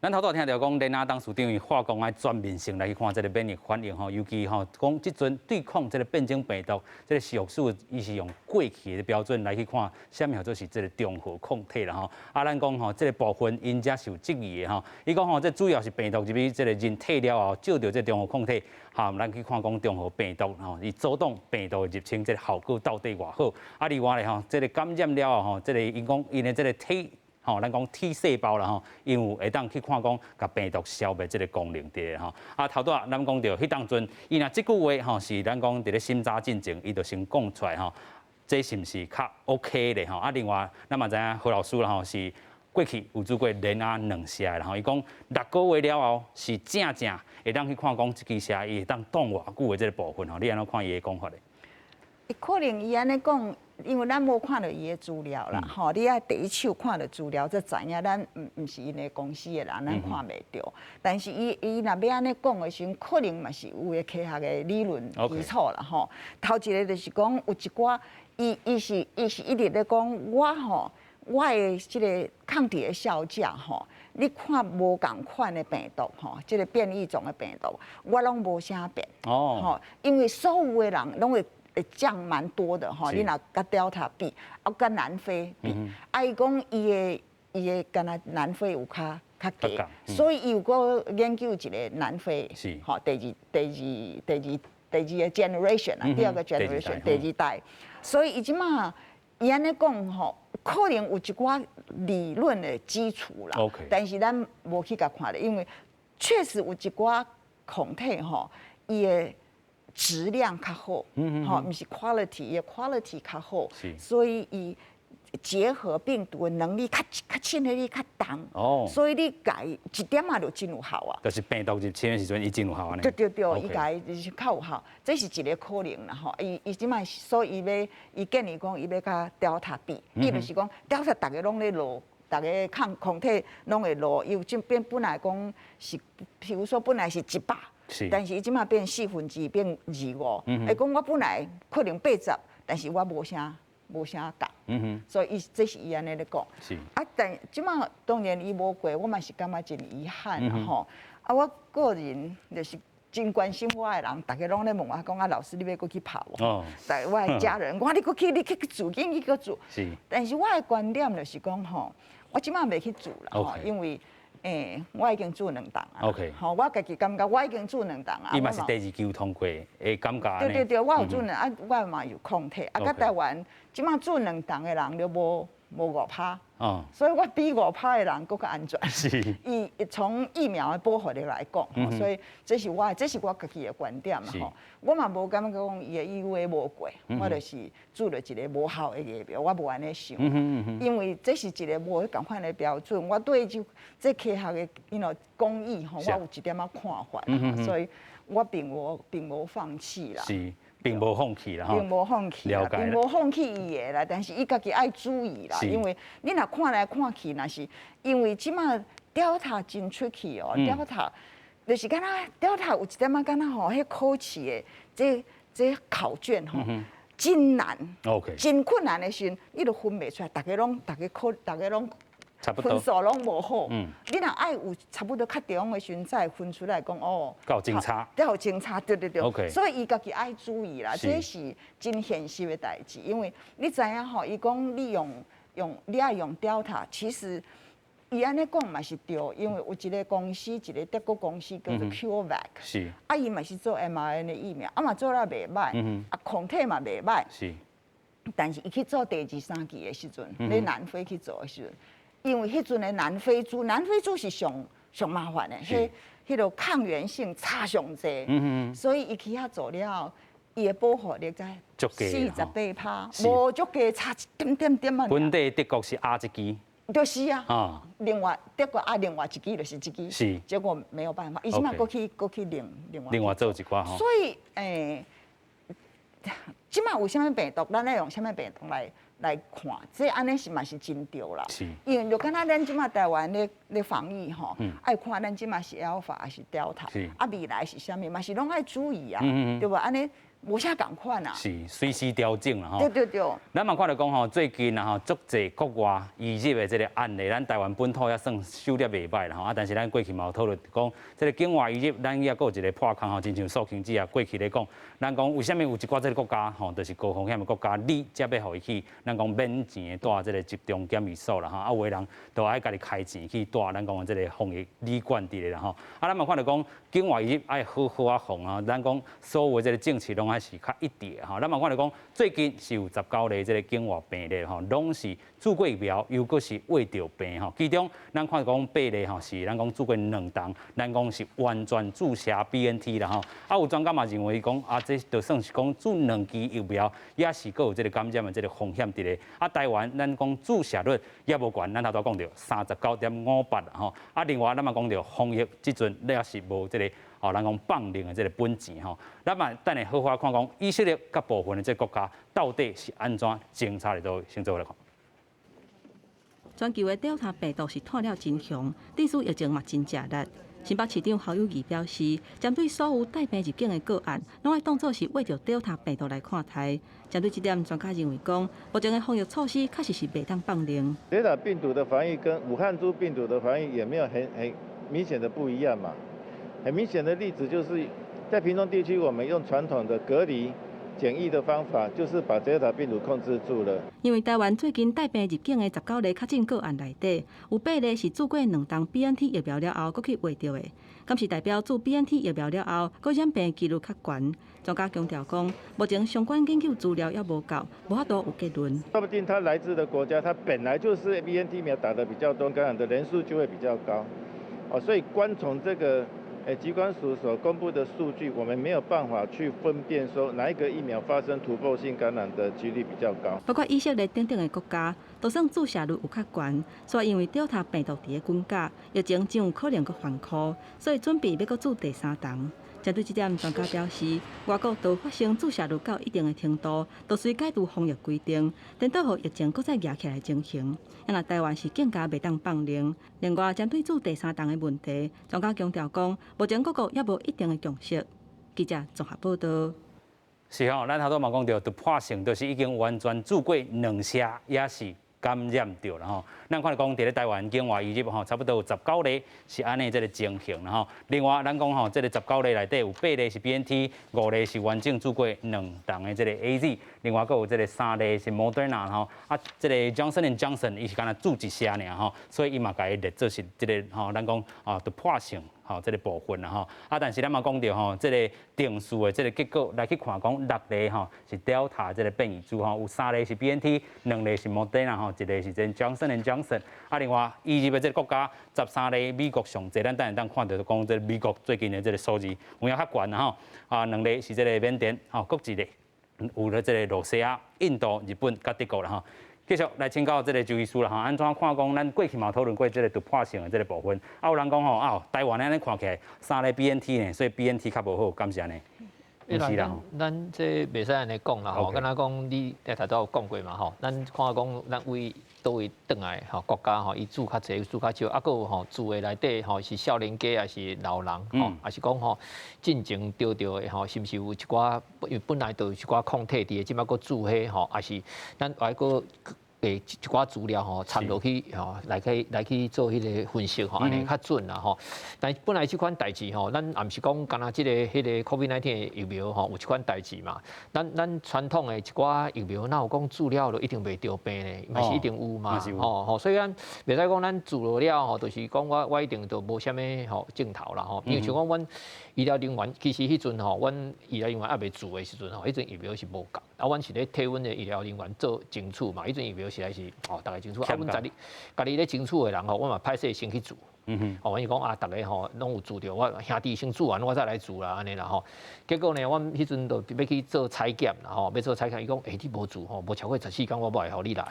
咱頭拄聽著講，聯亞董事長伊話講愛全面性來去看這个免疫反應吼，尤其吼講這陣對抗這个變種病毒，這个食藥署伊是用過去的標準來去看，啥物叫做是這个中和抗體啦吼。啊，咱講吼，這个部分𪜶才是有質疑的吼。伊講吼，這主要是病毒入去這个人體了後，借著這中和抗體，哈，咱去看講中和病毒吼，伊阻擋病毒的入侵，這个效果到底偌好。啊，另外咧吼，這个感染了後吼，這个𪜶講𪜶的這个體。吼，咱講 T 細胞啦吼，𪜶有會當去看講，共病毒消滅這个功能佇吼。啊，頭拄仔咱講著，彼當陣，伊若這句話吼是咱講佇咧審查進前，伊就先講出來吼，這是毋是較 OK 的吼？啊，另外，咱嘛知影何老師啦吼是過去有做過聯亞兩射的吼，伊講6個月了後是正正會當去看講這支射伊會當擋偌久的這个部分吼，你按怎看伊的講法咧？可能伊按呢講。因為咱無看著伊的資料啦，吼，你愛第一手看著資料才知影，咱毋是𪜶的公司的人，咱看袂著。但是伊若欲按呢講的時陣，可能嘛是有的科學的理論基礎啦，吼。頭一个就是講有一寡，伊是一直咧講我吼，我的這个抗體的效價吼，你看無仝款的病毒吼，這个變異種的病毒，我攏無啥變。哦。吼，因為所有的人攏會。降蠻多的吼，你若佮 Delta 比，啊，佮南非比，啊，伊講伊的敢若南非有較低，所以伊有閣研究一个南非，吼，第二個 generation 啊，第二個 generation 第二代，所以伊這馬伊按呢講吼，可能有一寡理論的基礎啦，但是咱無去共看咧，因為確實有一寡抗體吼，伊的質量較好，吼，毋是 quality，伊的 quality 較好，所以伊結合病毒的能力較親和力較重，所以你共伊一點仔就真有效啊。就是病毒入侵的時陣，伊真有效按呢。對對對，伊共伊就是較有效，這是一個可能啦吼。伊這擺所以伊欲伊建議講，伊欲佮 Delta 比，伊就是講 Delta 逐个攏咧落，逐个抗體攏會落，伊有這變本來講是，譬如說本來是100，但是伊這擺變2/4變25，伊講我本來可能80，但是我無啥降，所以伊這是伊按呢咧講。啊，但這擺當然伊無過，我嘛是感覺真遺憾吼。啊，我個人就是真關心我的人，逐家攏咧問我講啊，老師你欲閣去拍無？但我的家人講你閣去，你去注，緊去閣注。但是我的觀點就是講吼，我這擺袂去注啦，吼，因為我已經注兩針啊。 吼，我家己感覺我已經注兩針啊。伊嘛是第二劑通過的感覺。對對對，我有注兩啊，我嘛有抗體啊。佮台灣這擺注兩針的人就無5趴，所以我比5趴的人閣較安全。伊從疫苗的保護力來講，所以這是我家己的觀點嘛吼。我嘛無感覺講伊的 EUA 無過，我就是注了一個無效的疫苗，我無按呢想。因為這是一個無仝款的標準，我對這科學的 工藝吼，我有一點仔看法，所以我並無放棄啦。是。並無放棄啦，並無放棄啦，並無放棄伊的啦，但是伊家己愛注意啦，因為你若看來看去，若是因為這馬 Delta 真出去哦，Delta 就是敢若 Delta 有一點仔敢若吼，彼考試的這考卷吼，真難，真困難的時陣，你都分袂出來，逐家考，逐家攏分數攏無好，你若愛有差不多較中的時陣，才會分出來講哦，夠精差，夠精差，對對對。 所以伊家己愛注意啦，這是真現實的代誌，因為你知影吼，伊講你用你愛用 Delta，其實伊按呢講嘛是對，因為有一個公司，一個德國公司叫做 CureVac，啊伊嘛是做 mRNA 疫苗，啊嘛做了袂䆀，啊抗體嘛袂䆀，但是伊去做第二、三期的時陣，咧南非去做的時陣。因為彼陣的南非株，南非株是上上麻煩的，彼個抗原性差上濟，所以伊去遐做了，伊的保護力才48趴，無足低，差一點點點啊。本地德國是壓一支，就是啊，另外德國壓另外一支就是這支，結果沒有辦法，伊這馬閣去閣去另外另外做一寡吼。所以這馬有啥物病毒，咱愛用啥物病毒來看，這按呢是嘛是真對啦。因為就敢若咱這馬台灣咧防疫吼，愛看咱這馬是 Alpha 還是 Delta，啊未來是啥物嘛是攏愛注意啊，對無？按呢無啥仝款啊。是隨時調整啦吼。對對對。咱嘛看著講吼，最近啊吼，足濟國外移入的這個案例，咱台灣本土也算收得袂䆀啦吼。啊，但是咱過去嘛有討論講，這個境外移入，咱也閣有一個破空吼，親像蘇清子啊，過去咧講，咱講為啥物有一寡這個國家吼，就是高風險的國家，你才欲予伊去，咱講免錢的蹛這個集中檢疫所啦吼，啊有的人都愛家己開錢去蹛，咱講的這個防疫旅館佇咧啦吼。啊，咱嘛看著講，境外移入愛好好仔防啊，咱講所有的這個政策攏愛是較一致的吼。咱嘛看著講，最近是有19例這個境外病例吼，攏是注過疫苗，又閣是未著病吼。其中咱看講八例吼是咱講注過兩針，咱講是完全注射 BNT 啦吼。啊，有專家嘛認為講啊，這就算是講注兩劑疫苗，也是閣有這個感染的這個風險佇咧。啊，台灣咱講注射率也無懸，咱頭拄講著39.58吼。啊，另外咱嘛講著防疫這陣也是無這個。哦，咱講放任的這個本錢吼，咱嘛等下好好看講，以色列佮部分的這個國家到底是按怎政策來做先做來看。全球的 Delta 病毒是湠了真兇，致使疫情嘛真食力。新北市長侯友宜表示，針對所有帶病入境的個案，攏愛當做是為著 Delta 病毒來看待。針對這點，專家認為講，目前的防疫措施確實是袂當放任。 Delta 病毒的防疫跟武漢株病毒的防疫也沒有很明顯的不一樣嘛。很明顯的例子就是在屏東地區，我們用傳統的隔離檢疫的方法，就是把德爾塔病毒控制住了。因為台灣最近帶病入境的19例確診個案內底，有8例是注過兩劑 BNT 疫苗了後，閣去秽著的，敢是代表注 BNT 疫苗了後，閣染病幾率較懸？專家強調講，目前相關研究資料猶無夠，無法度有結論。說不定他來自的國家，他本來就是 BNT 疫苗打得比較多，感染的人數就會比較高。哦，所以光從這個疾管署所公布的數據，我們沒有辦法去分辨說哪一個疫苗發生突破性感染的幾率比較高。包括以色列等等的國家，就算注射率有較懸，煞因為 Delta 病毒佇咧滾價，疫情真有可能閣反箍，所以準備欲閣注第三針。針對這點，專家表示，外國都發生注射率到一定的程度，就隨解除防疫規定，顛倒予疫情閣再夯起來情形。啊若台灣是更加袂當放任。另外，針對注第三針的問題，專家強調講，目前各國猶無一定的共識。記者綜合報道。是吼，咱頭拄嘛講著突破性，就是已經完全注過兩劑，也是感染著啦吼。咱看著講，佇咧台灣境外移入吼，差不多有十九例是按呢這个情形啦吼。另外，咱講吼，這个十九例內底有八例是 BNT，5例是完整注過兩針的這个 AZ，另外閣有這个3例是 Moderna 吼。啊，這个 Johnson and Johnson 伊是干焦注一劑爾吼，所以伊嘛共伊列做是這个吼，咱講啊突破性吼這个部分啦吼。啊，但是咱嘛講著吼，這个定序的這个結果來去看講，6例吼是 Delta 這个變異株吼，有3例是 BNT，2例是 Moderna 吼，1例是這 Johnson and Johnson。啊，另外移入的這个國家13例，美國上濟，咱等下當看著講這个美國最近的這个數字有影較懸啦吼。啊，2例是這个緬甸吼，閣一例有咧這个露西亞、印度、日本佮德國啦吼。繼續來請教這个周醫師啦吼，按怎看講？咱過去嘛討論過這个突破性的這个部分，啊有人講吼啊，台灣按呢看起來3例 BNT 呢，所以 BNT 較無好，敢是按呢？毋是啦，咱這袂使按呢講啦吼，敢若講你頭拄有講過嘛吼，咱看講咱為佗位轉來吼國家吼，伊注較濟，注較少，啊，閣有吼注的內底吼是少年家，抑是老人吼，抑是講吼進前著著的吼，是毋是有一寡因為本來就有一寡抗體佇的，這擺閣注彼吼，抑是咱愛閣一寡資料吼摻落去吼，來去做彼个分析吼，按呢較準啦吼。但本來這款代誌吼，咱也毋是講干焦這个彼个 COVID-19 的疫苗吼，有這款代誌嘛。咱傳統的一寡疫苗，哪有講注了就一定袂著病咧？嘛是一定有嘛。吼吼，所以咱袂使講咱注落了吼，就是講我一定就無啥物吼症頭啦吼。因為像講阮醫療人員，其實彼陣吼，阮醫療人員猶未注的時陣吼，彼陣疫苗是無夠，啊，阮是咧替阮的醫療人員做爭取嘛。彼陣疫苗實在是哦，逐家爭取，啊，阮家己家己咧爭取的人吼，我嘛歹勢先去注。哦，阮是講啊，逐家吼攏有注著，我兄弟先注完，我再來注啦，按呢啦吼。結果呢，阮彼陣就欲去做採檢啦吼，欲做採檢，伊講，欸，你無注吼，無超過14天，我無會予你來。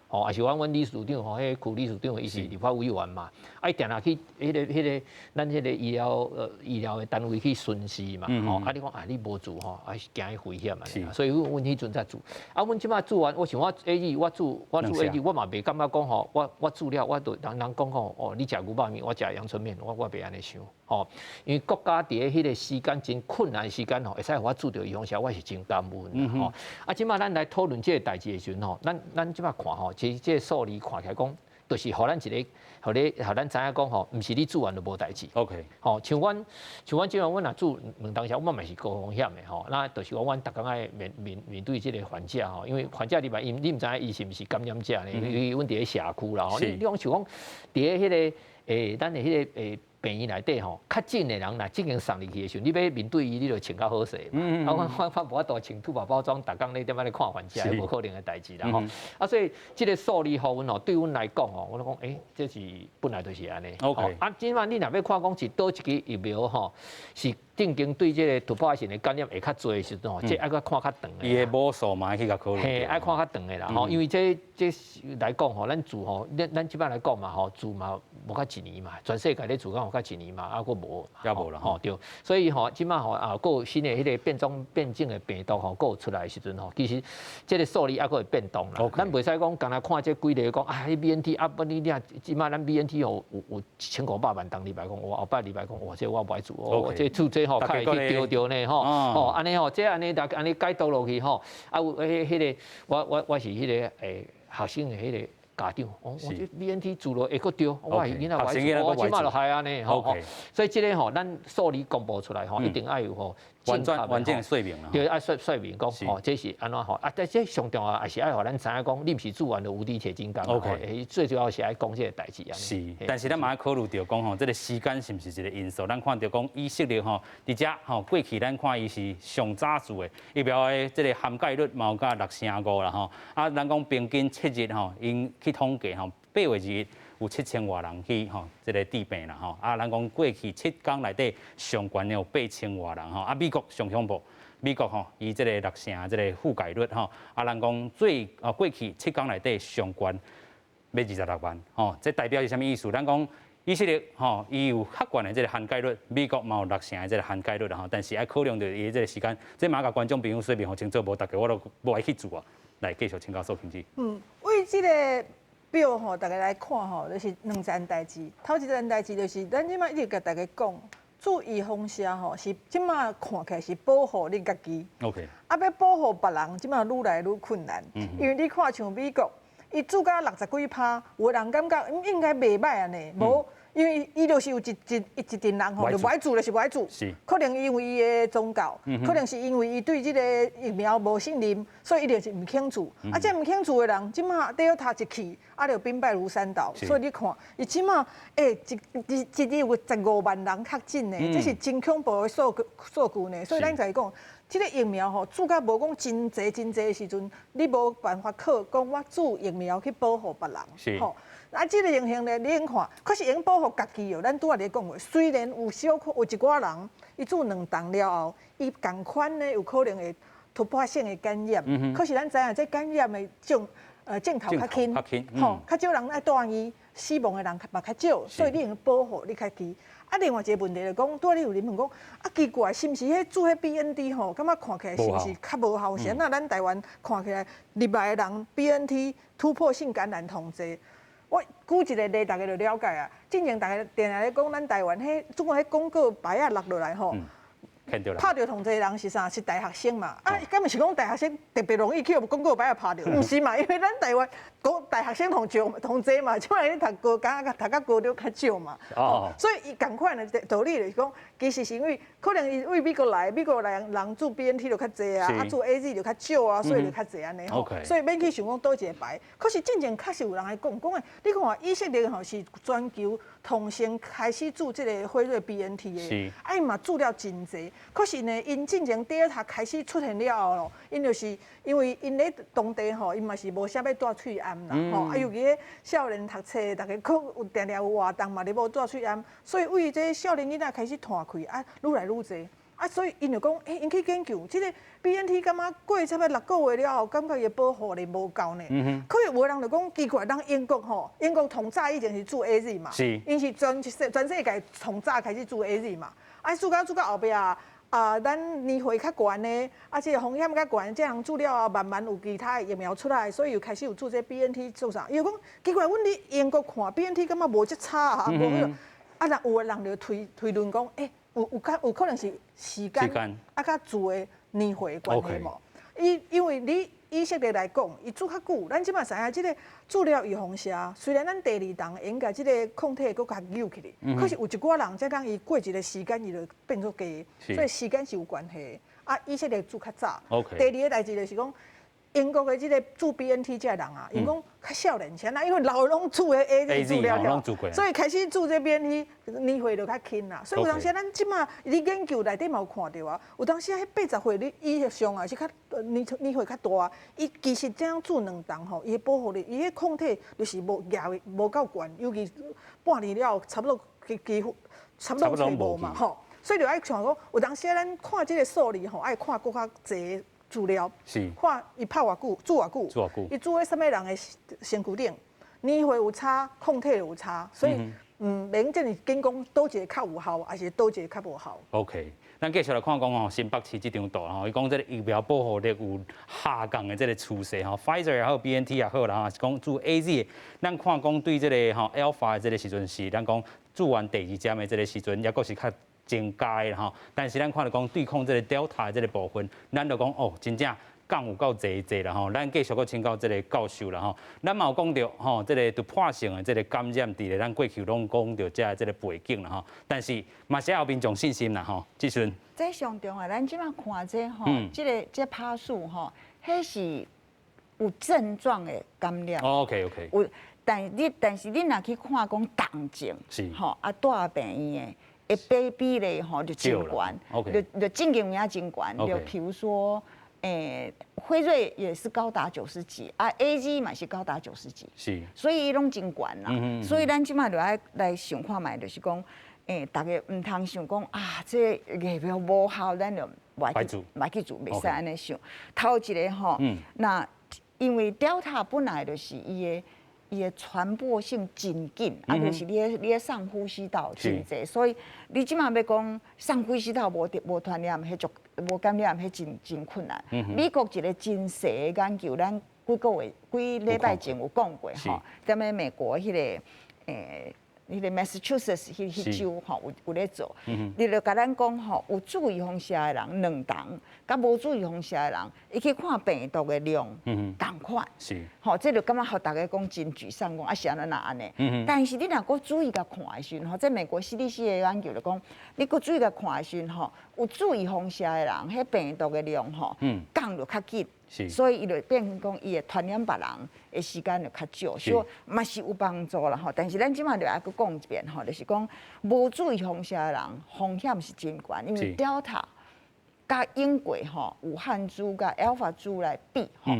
吼，抑是阮理事長吼，彼個區理事長，伊是立法委員嘛，啊，伊定定去彼個咱彼個醫療的單位去巡視嘛，吼，啊，你講啊，你無注吼，啊是驚伊危險嘛，所以阮彼陣才注。啊，阮這擺注完，我想我 AZ，我注 AZ，我嘛袂感覺講吼，我注了，我就人人講吼，哦，你食牛肉麵，我食陽春麵，我袂按呢想，吼，因為國家佇咧彼個時間真困難的時間吼，會使予我注著預防射，我是真感恩吼。啊，這擺咱來討論這個代誌的時陣吼，咱這擺看吼，其實這個數字看起來講，就是予咱一個，予你，予咱知影講吼，毋是你注完就無代誌。 吼，像阮這擺，阮若注兩當時，我嘛是高風險的吼。那就是講，阮逐工愛面對這個患者吼，因為患者你嘛，因你毋知影伊是毋是感染者呢？因為阮佇咧社區啦吼，你講像講佇咧彼個咱的彼個病院內底吼，確診的人若這間送入去的時陣，你欲面對伊，你就穿較好勢嘛。啊，我無法度穿吐寶寶裝，逐工咧踮遐咧看患者，無可能的代誌啦吼。啊，所以這個數字予阮吼，對阮來講吼，我攏講，欸，這是本來就是按呢。 啊，這擺你若欲看講是佗一支疫苗吼，是正經對這個突破性的感染會較濟的時陣吼，這愛閣看較長的。伊的母數嘛愛去共考慮。嘿，愛看較長的啦吼，因為這來講吼，咱注吼，咱這擺來講嘛吼，注嘛無較一年嘛，全世界咧注敢有較一年嘛，啊，閣無。猶無啦。吼對，所以吼，這擺吼啊，閣有新的彼個變種變種的病毒吼，閣有出來的時陣吼，其實這個數字猶閣會變動啦。咱袂使講干焦看這幾例講啊，彼 BNT 啊，不你你這擺咱 BNT 吼有1500萬當禮拜講，我後擺禮拜講，哇，這我無愛注哦，這注這吼較會去著著呢吼，吼按呢吼，這按呢按呢解讀落去吼，啊有彼個我是彼個學生的彼個家長，哦，我這 BNT 注落會閣著，我的囡仔無愛注，我這擺就害按呢吼，所以這个吼，咱數字公布出來吼，一定愛有吼。完全完整的說明啦。對，愛說說明講吼，這是按怎吼啊？但這上重要也是愛予咱知影講，你毋是注完就無敵鐵金剛。 OK，最主要是愛講這个代誌啊。是，但是咱嘛愛考慮著講吼，這个時間是毋是一個因素？咱看著講以色列吼，佇遮吼過去咱看伊是上早注的疫苗的這个涵蓋率嘛有甲6成5啦吼。啊，咱講平均7日吼，𪜶去統計吼，8月2日有7000外人去吼，這个治病啦吼。啊，咱講過去7工內底上懸的有8000外人吼。啊，美國上恐怖，美國吼，伊這个六成這个覆蓋率吼。啊，咱講最啊過去7工內底上懸欲26萬吼。這代表是啥物意思？咱講以色列吼，伊有較懸的這个涵蓋率，美國嘛有六成的這个涵蓋率啦吼。但是愛考量著伊這个時間，這嘛共觀眾朋友說明予清楚，無逐家我都無愛去注啊。來繼續請教蘇平姐。嗯，為這个表吼，大家來看吼，就是兩層代誌。頭一層代誌就是咱這擺一直共大家講，注預防射吼是這擺看起來是保護你家己。 啊，欲保護別人，這擺愈來愈困難。因為你看像美國，伊注到60幾趴，有的人感覺應該袂䆀按呢，無。因為伊就是有一陣人吼，就無愛注就是無愛注，可能因為伊的宗教，可能是因為伊對這个疫苗無信任，所以伊就是毋肯注。啊，這毋肯注的人，這擺 Delta 一去，啊，就兵敗如山倒。所以你看，伊這擺一日有15萬人確診呢，這是真恐怖的數據呢。所以咱共伊講，這个疫苗吼注甲無講真濟真濟的時陣，你無辦法靠講我注疫苗去保護別人。吼。啊，這个情形呢，你用看，確實會用保護家己哦。咱拄仔咧講過，雖然有小可有一寡人，伊注兩針了後，伊仝款呢有可能會突破性的感染。可是咱知影，這感染的症頭較輕，吼，較少人愛住院，死亡的人嘛較少，所以你會保護你家己。啊，另外一个問題就講，拄仔你有咧問講，啊奇怪，是毋是彼注彼 BNT 吼，感覺看起來是毋是較無效？是按怎咱台灣看起來入來的人 BNT 突破性感染同濟？我舉一個例，大家就了解啊。進前大家定定咧講，咱台灣彼總共彼廣告牌仔落落來吼，拍著同濟人是啥？是大學生嘛？啊，敢毋是講大學生特別容易去予廣告牌仔拍著？毋是嘛？因為咱台灣講大學生同少同濟嘛，這擺你讀高中讀較高中較少嘛。哦。所以伊仝款的道理就是講，其實是因為可能伊對美國來，美國來人注 BNT 就較濟啊，啊注 AZ 就較少啊，所以就較濟按呢吼。所以免去想講佗一个牌。可是進前確實有人來講，講的，你看以色列吼是全球統先開始注這個輝瑞 BNT 的，啊𪜶嘛注了真濟。可是呢，𪜶進前 Delta 開始出現了後咯，𪜶就是因為𪜶咧當地吼，𪜶嘛是無啥欲戴喙罨啦，吼，啊尤其彼少年讀冊，逐家閣有定定有活動嘛，咧無戴喙罨，所以為這少年囡仔開始傳開，啊，愈來愈濟，啊，所以𪜶就講，欸，𪜶去研究這個 BNT 感覺過差不多6個月了後，感覺伊的保護力無夠呢。可是有的人就講奇怪，人英國吼，英國從早以前是注 AZ 嘛，𪜶是全世界從早開始注 AZ 嘛，啊，注到後壁啊，咱年歲較懸的，啊，這個風險較懸，這人注了後，慢慢有其他的疫苗出來，所以又開始有注這 BNT 做啥？伊就講奇怪，阮佇英國看 BNT 感覺無遮差啊，無彼個，啊，若有的人就推論講，欸，有可能是時間啊，佮注的年歲的關係無？伊因為你以色列來講，伊注較久，咱這擺知影這个注了預防射，雖然咱第二針應該這个抗體閣較扭起來，可是有一寡人，才講伊過一个時間，伊就變做低，所以時間是有關係的。啊，以色列注較早。第二个代誌就是講，英國的這个注 BNT 這个人啊，𪜶講較少年輕啊，因為老的攏注彼 AZ 注了了，所以開始注這 BNT 年歲就較輕啦。所以有當時咱這馬你研究內底嘛有看著啊，有當時彼80歲你以上啊是較年歲較大，伊其實這樣注兩針吼，伊的保護力，伊的抗體就是無舉無夠懸，尤其半年了後，差不多幾乎差不多揣無嘛吼。所以就愛像講，有當時咱看這个數字吼，愛看閣較濟資料，看伊拍偌久，注偌久，伊注佇啥物人的身軀頂，年歲有差，抗體有差，所以袂用遮爾緊講佗一个較有效，抑是佗一个較無效。 OK，咱繼續來看講吼，新北市這張圖吼，伊講這个疫苗保護力有下降的這个趨勢吼，Pfizer 也好，BNT 也好啦，是講注 AZ，咱看講對這个吼 Alpha 的這个時陣是，咱講注完第二針的這个時陣，抑閣是較增加的吼，但是咱看著講對抗這个 Delta 的這个部分，咱就講哦，真正降有夠濟濟啦吼，咱繼續閣請教這個教授啦吼，咱嘛有講著吼，這個突破性的這個感染佇咧咱過去攏講著這這個背景啦吼，但是嘛是予民眾信心啦吼，志順。這上重要，咱這馬看這吼，這個這趴數吼，彼是有症狀的感染。有，但是你若去看講重症，吼啊，蹛病院的，會比比例吼就真懸，就真有影真懸。就譬如說，輝瑞也是高達90幾，啊 AZ 嘛是高達90幾，所以伊攏真懸啦。所以咱這馬就愛來想看覓，就是講，逐家毋通想講啊，這疫苗無效，咱就袂去袂去注，袂使按呢想。頭一个吼，那因為 Delta 本來就是伊的傳播性真緊，啊，就是你咧上呼吸道真濟，所以你這馬欲講上呼吸道無無傳染，彼足無感染，彼真真困難。美國一個真細的研究，咱幾個月幾禮拜前有講過吼，踮咧美國彼個 Massachusetts 彼州吼有咧做，伊就共咱講吼，有注預防射的人兩筒，佮無注預防射的人，伊去看病毒的量仝款，吼，這就感覺予逐家講真沮喪，講啊是按怎按呢？但是你若閣注意共看的時陣吼，這美國 CDC 的研究就講，你閣注意共看的時陣吼，有注預防射的人，彼病毒的量吼降就較緊。所以伊就變成講，伊會傳染別人的時間就較少，所以嘛是有幫助啦吼。但是咱這馬就愛閣講一遍吼，就是講無注預防射的人風險是真懸，因為 Delta 佮英國吼武漢株佮 Alpha 株來比吼，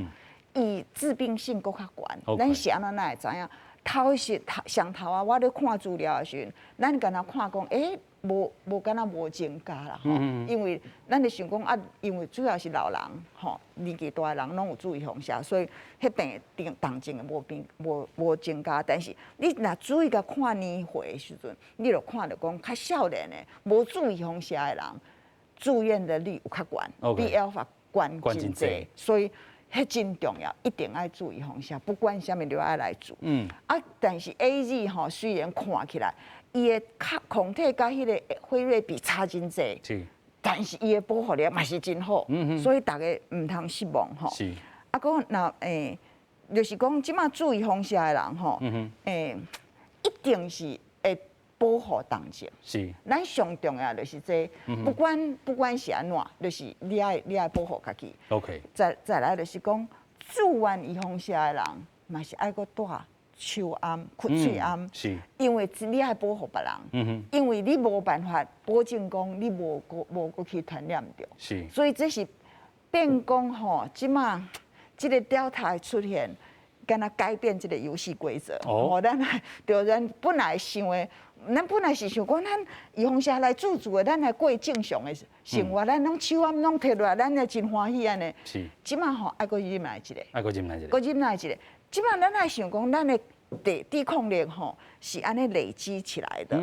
伊致病性閣較懸。咱是按怎哪會知影？頭是頭上頭啊，我咧看資料的時陣，咱敢若看講，欸，無無敢若無增加啦吼，因為咱就想講啊，因為主要是老人吼，年紀大的人攏有注預防射，所以彼病重重症的無變無無增加。但是你若注意共看年歲的時陣，你就看著講較少年的無注預防射的人，住院的率有較懸，比 Alpha 懸真濟，所以彼真重要，一定愛注預防射，不管啥物都愛來注。啊，但是 AZ 吼雖然看起來，伊的抗體佮彼個輝瑞比差真濟，但是伊的保護力嘛是真好，所以逐家毋通失望吼。啊，閣若就是講這馬注預防射的人吼，一定是會保護重症。咱上重要就是這，不管是按怎，就是你愛保護家己。 再來就是講，注完預防射的人嘛是愛閣戴手罨、喙罨，因為你愛保護別人，因為你無辦法保證講你無閣無閣去傳染著，所以這是變講吼，這馬這個 Delta 的出現，敢若改變這個遊戲規則。哦，咱對咱本來想的，咱本來是想講，咱預防射來注注的，咱來過正常的生活，咱攏手罨攏提落來，咱會真歡喜按呢。這馬吼愛閣忍耐一下，愛閣忍耐一下，閣忍耐一下。這馬咱愛想講，咱的抵抗力吼是按呢累積起來的。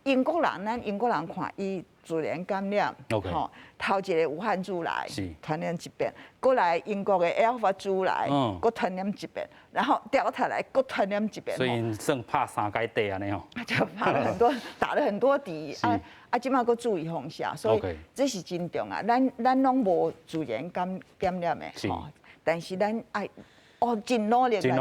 英國人，咱英國人看伊自然感染，吼，頭一个武漢株來傳染一遍，閣來英國的 Alpha 株來，閣傳染一遍，然後 Delta 來，閣傳染一遍。所以算拍三擺底按呢吼。就拍了很多，打了很多底啊啊！這馬閣注預防射，所以這是真重要。咱攏無自然感染的，吼，但是咱愛。哦，真努力來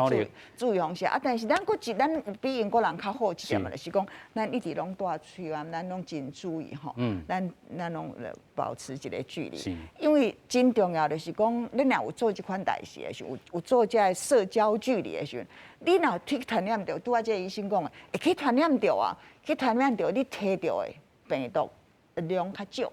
注預防射啊！但是咱閣一咱比英國人較好一點嘛，就是講咱一直攏戴喙罨，咱攏真注意吼，咱攏保持一個距離。因為真重要就是講，你若有做這款代誌的時候，有做這个社交距離的時陣，你若去傳染著，拄仔這个醫生講的，會去傳染著啊，去傳染著，你提著的病毒量較少。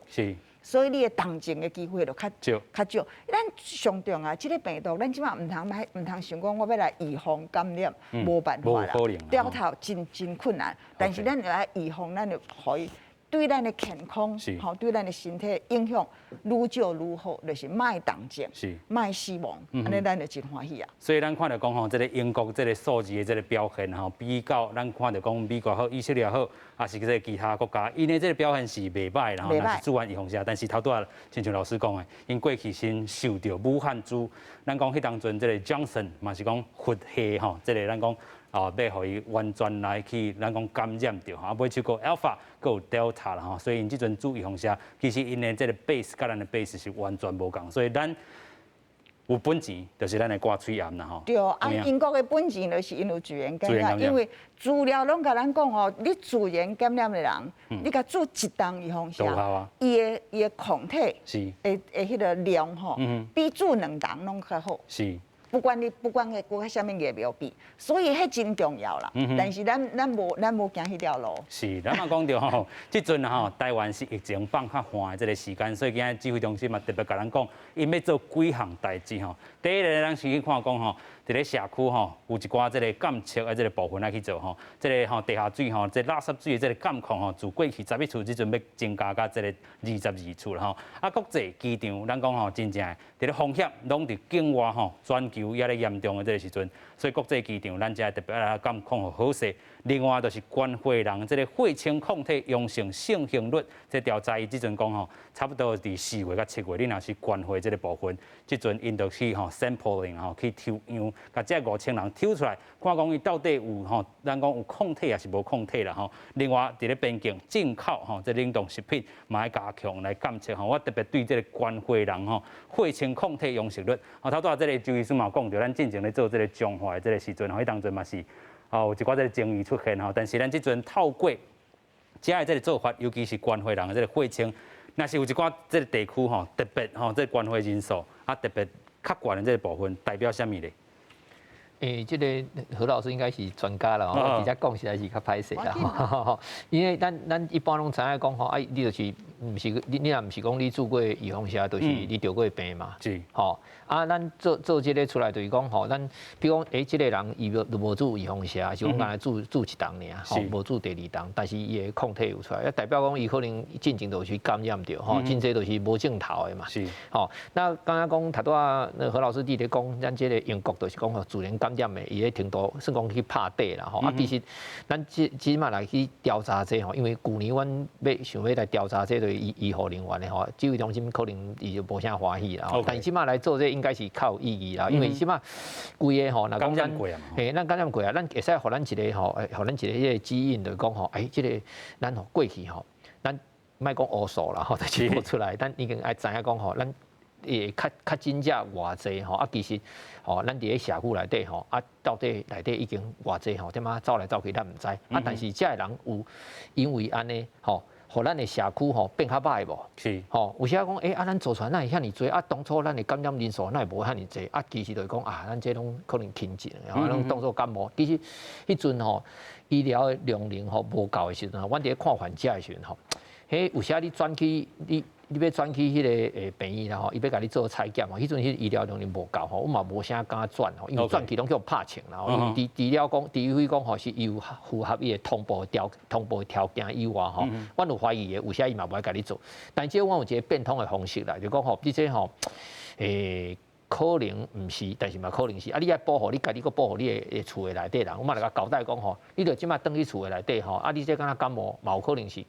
所以你的重症的機會就較少，較少。咱上重要，這個病毒，咱這馬毋通想講，我欲來預防感染，無辦法啦。Delta 真真困難，但是咱來預防，咱就予伊對咱的健康，吼，對咱的身體影響愈少愈好，就是莫重症，莫死亡，按呢咱就真歡喜啊。所以咱看著講吼，這個英國這個數字的這個表現吼，比較咱看著講美國好、以色列好，抑是這個其他國家，𪜶的這個表現是袂䆀啦，吼，若是注完預防射，但是頭拄仔親像老師講的，𪜶過去先受著武漢株，咱講彼當陣這個 Johnson 嘛是講佛系吼，這個咱講啊，欲予伊完全來去咱講感染著吼，啊，尾手閣 Alpha，閣有 Delta 啦吼，所以𪜶這陣注預防射，其實𪜶的這個 base 佮咱的 base 是完全無仝，所以咱。有本錢，就是咱的掛喙罨啦吼。對啊，英國的本錢就是𪜶有自然感染，因為資料攏共咱講吼，你自然感染的人，你共注一針預防射，伊的抗體的彼個量吼，比注兩針攏較好。不管你閣啥物疫苗比，所以彼真重要啦。但是咱無行彼條路。是，咱嘛講著吼，這陣吼台灣是疫情放較緩的這個時間，所以今日指揮中心嘛特別共咱講，𪜶欲做幾項代誌吼。第一个，咱先去看講吼，佇咧社區吼有一寡這個監測的這個部分愛去做吼，這個吼地下水吼，這個垃圾水的這個監控吼，自過去11處，這陣欲增加到這個22處啦吼。啊，國際機場咱講吼，真正佇咧風險攏佇境外吼，全球猶咧嚴重的這個時陣，所以國際機場咱才特別愛監控予好勢。另外就是關懷人這個血清抗體陽性盛行率，這調查伊這陣講吼，差不多佇4月佮7月，你若是關懷這個部分，這陣𪜶就去吼 sampling 吼去抽樣，共這5000人抽出來，看講伊到底有吼，咱講有抗體抑是無抗體啦吼。另外佇咧邊境進口吼，這冷凍食品嘛愛加強來監測吼。我特別對這個關懷人吼血清抗體陽性率，吼頭拄仔這個周醫師嘛有講著，咱進前咧做這個彰化的這個時陣吼，彼當陣嘛是吼有一寡這個爭議出現吼，但是咱這陣透過遮的這個做法，尤其是關懷人的這個血清，若是有一寡這個地區吼特別吼這個關懷人數啊特別較懸的這個部分，代表啥物咧？欸，這个何老師應該是專家啦，我佇遮講實在是較歹勢啦。因為咱一般攏知影講吼，啊，你就是毋是你若毋是講你注過預防射，就是你著過病嘛。吼，啊，咱做做這个出來就是講吼，咱比如講，欸，這个人伊無無注預防射，是講干焦注注一針爾，吼，無注第二針，但是伊的抗體有出來，啊，代表講伊可能進前就是感染著，吼，真濟都是無症頭的嘛。吼，那剛剛講頭拄仔那何老師佇咧講，咱這个英國就是講吼，自然感染的，伊个程度算講去拍底啦吼。啊，其實咱這這馬來去調查這吼，因為舊年阮欲想欲來調查這個醫醫護人員的吼，指揮中心可能伊就無啥歡喜啦。但是這馬來做這應該是較有意義啦，因為這馬規個吼，若講咱嘿，咱感染過啊，咱會使予咱一个吼，予咱一个彼个指引，就是講吼，欸，這个咱吼過去吼，咱莫講烏數啦吼，就是無出來，咱已經愛知影講吼，咱會較較真正偌濟吼，啊，其實吼，咱佇咧社區內底吼，啊，到底內底已經偌濟吼，點仔走來走去，咱毋知。啊，但是這个人有因為按呢吼，予咱的社區吼變較歹無？吼，有時仔講，欸，啊，咱做出來哪會遐爾濟？啊，當初咱的感染人數哪會無遐爾濟？啊，其實就是講啊，咱這攏可能輕症，吼，攏當做感冒。其實彼陣吼，醫療的量能吼無夠的時陣，阮佇咧看患者的時陣吼，彼有時你轉去你。你欲轉去彼个病院啦吼，伊欲共你做採檢吼，彼陣彼醫療量能無夠吼，我嘛無啥敢轉吼，因為轉去攏予拍槍啦。因為除除了講，除非講吼是伊有符合伊的通報條件以外吼，阮有懷疑的，有時伊嘛無愛共你做。但這阮有一个變通的方式啦，就講吼，你這吼，可能毋是，但是嘛可能是啊！你愛保護你家己，閣保護你的厝的內底人。我嘛來共交代講吼，你著這馬轉去厝的內底吼，啊！你這敢若感冒，嘛有可能是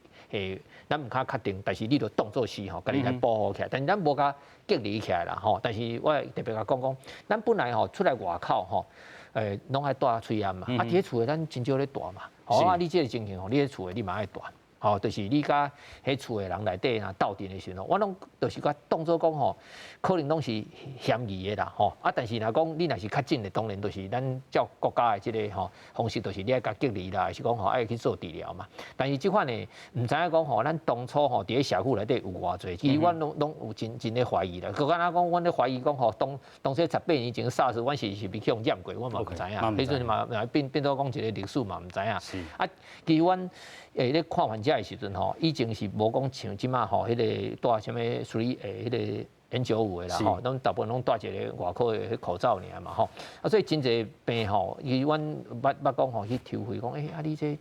咱毋較確定，但是你著當做是吼，家己來保護起來。但是咱無共隔離起來啦吼。但是我特別共講講，咱本來吼出來外口吼，攏愛戴喙罨嘛。啊，佇咧厝的咱真少咧戴嘛。吼啊，你這个情形吼，你佇厝的你嘛愛戴。吼，就是你佮彼厝的人內底若鬥陣的時陣，我攏就是共當做講吼，可能攏是嫌疑的啦，吼啊！但是若講你若是確診的，當然就是咱照國家的這个吼方式，就是你愛共隔離啦，還是講吼愛去做治療嘛。但是這款的毋知影講吼，咱當初吼佇咧社區內底有偌濟，其實阮攏攏有真真咧懷疑啦。閣敢若講，阮咧懷疑講吼，當當初18年前 SARS，阮是毋是去予染過，我嘛毋知影。彼陣嘛變做講一个歷史嘛，毋知影。啊，其實阮咧看患者的時陣吼，以前是無講像這馬吼，彼个戴啥物屬於彼个 N95的啦吼，攏大部分攏戴一个外科的彼口罩爾嘛吼。啊，所以真濟病吼，伊阮捌捌講吼去抽血講，欸，啊你這